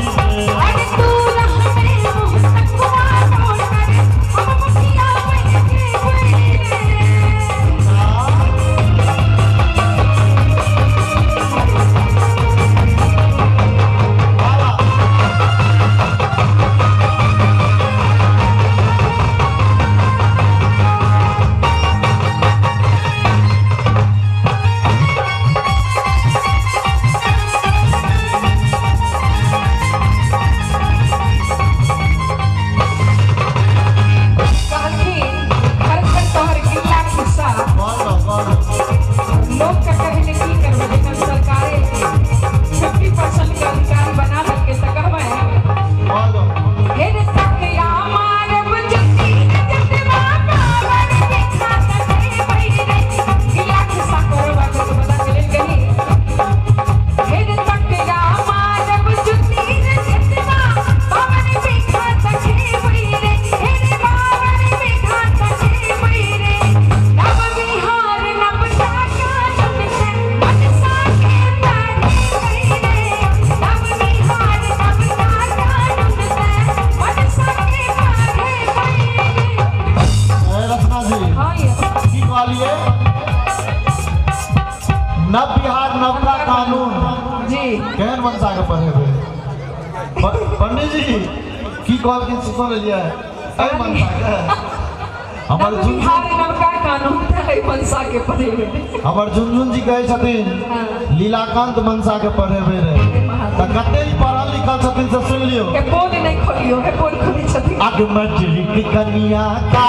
नव बिहार नवका कानून जी केहन मनसा के पढ़ेबै पंडित जी की कहलखिन से सुन लेलियै एहि मनसा के हमर बिहार नवका कानून एहि मनसा के पढ़ेबै। हमर झुनझुन जी कहै छथिन लीलाकांत मनसा के पढ़ेबै रे, तऽ कते पढ़ल लिखल छथिन से सुनि लियौ। हे बोल नहि खोलियौ, हे बोल खोलै छथिन। आग मजरी कनिया का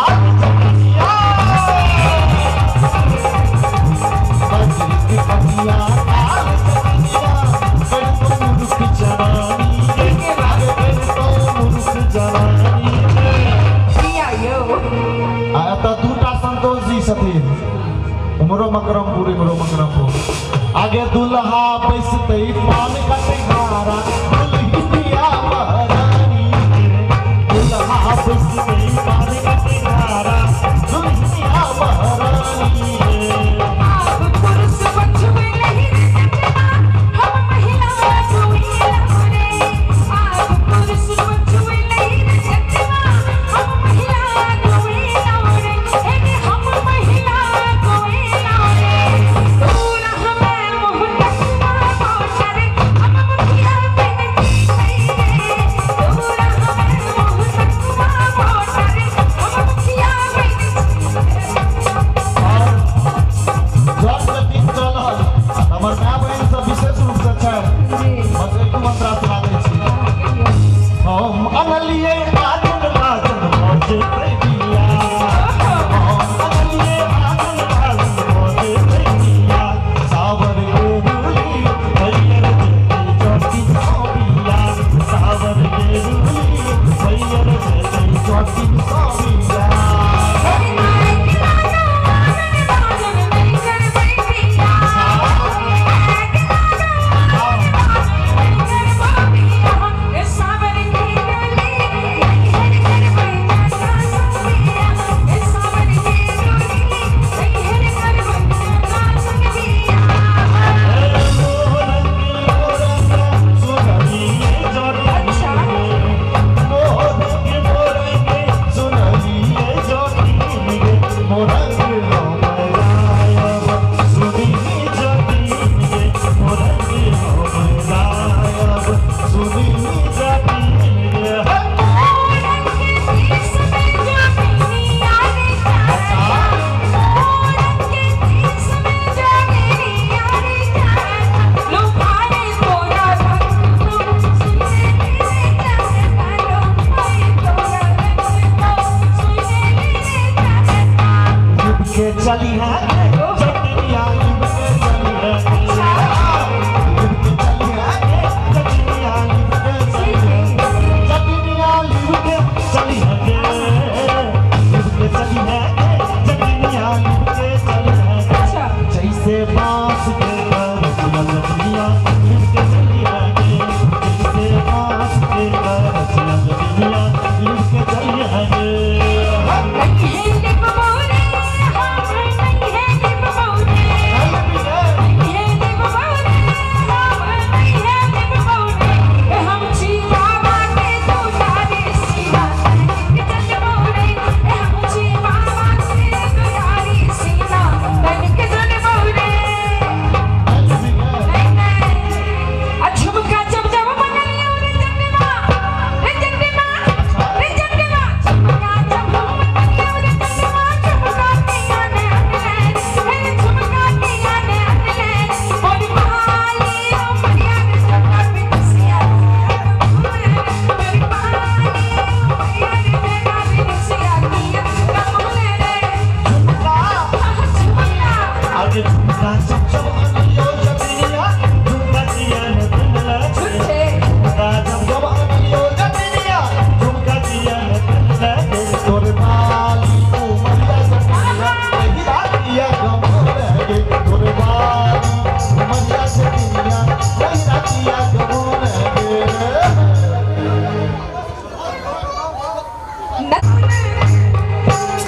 उमरो मकरमपुर इमरो मकरमपुर आगे दुल्हा बैसते पान कटघारा दुल्हिया महारानी, दुल्हा बैसते पान कटघारा दुल्हिया महारानी। आप पुरुष बचवे नहीं सकना हम महिला दुनिया रे, आप पुरुष बचवे नहीं सकना हम महिला दुनिया रे, हम महिला दुनिया रे। दूर हमें मुँह तकवा बोटर हम मुखिया बन जीते रे, दूर हमें मुँह तकवा बोटर रंग हम गायब सुनी जटिन गे, हो रंग हम गायब सुनी जटिन गे। के चली है चटनिया, के चली है, के चली है चटनिया, के चली है चटनिया, के चली है, के चली है चटनिया, के चली है। जैसे बांस के चटनिया, के चली है, जैसे बांस के चटनिया, के चली है।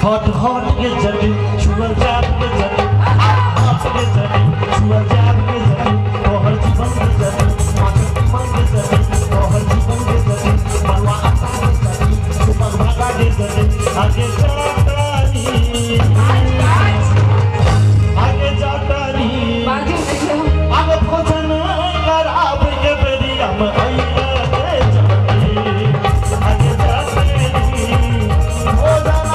हॉट हॉट के जटी छुअल जात के जटी, हॉट के जटी छुअल जात के जटी, तोहर जीवन के जटी, माछक जीवन के जटी, तोहर जीवन के जटी, मरुआ आटा के जटी, सुपर भागा के जटी। आगे जातानी, आगे जातानी, आगे भोजन कराब के बेरिया में आइए के जटी, आगे जातानी भोजन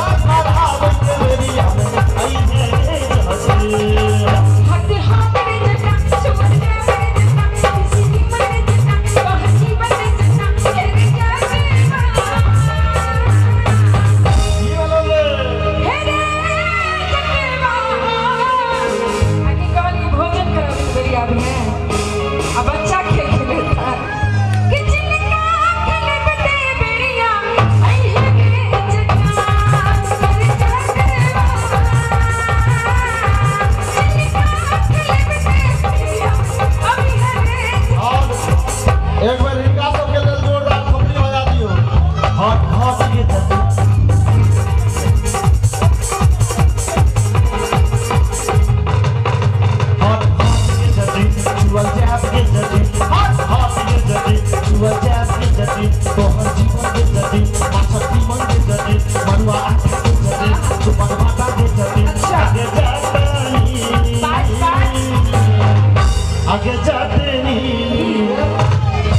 आगे जाते नहीं,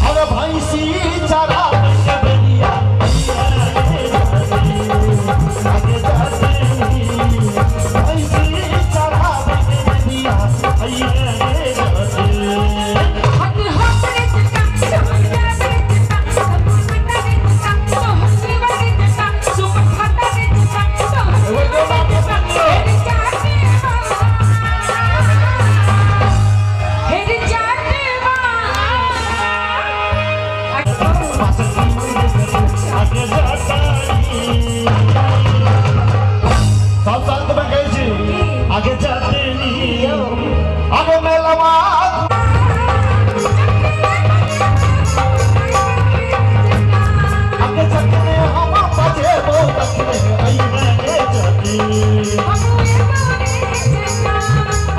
अरे भैंसी चरा के आगे जाते नहीं, भैंसी चरा के आगे जाते नहीं, आगे मेलवा आगे जाते हम बजे बहुत आगे जाते आगे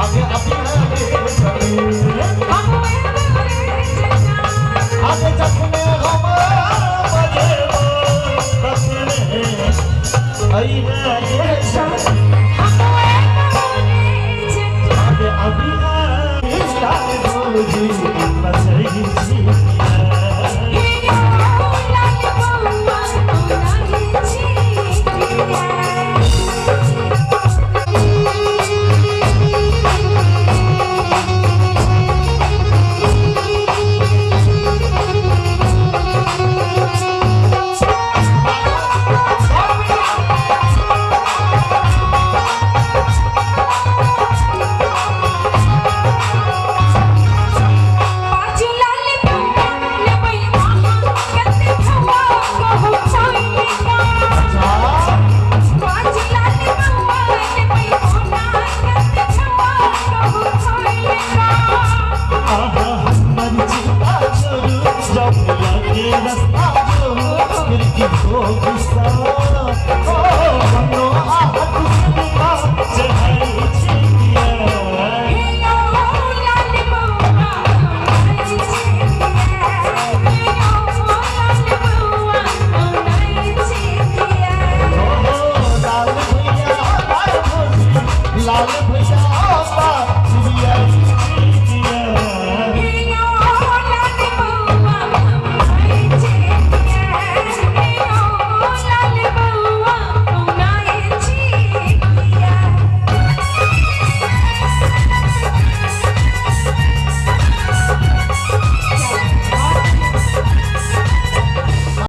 अभी आगे जाते हम बजे बहुत आगे। लाल भैया।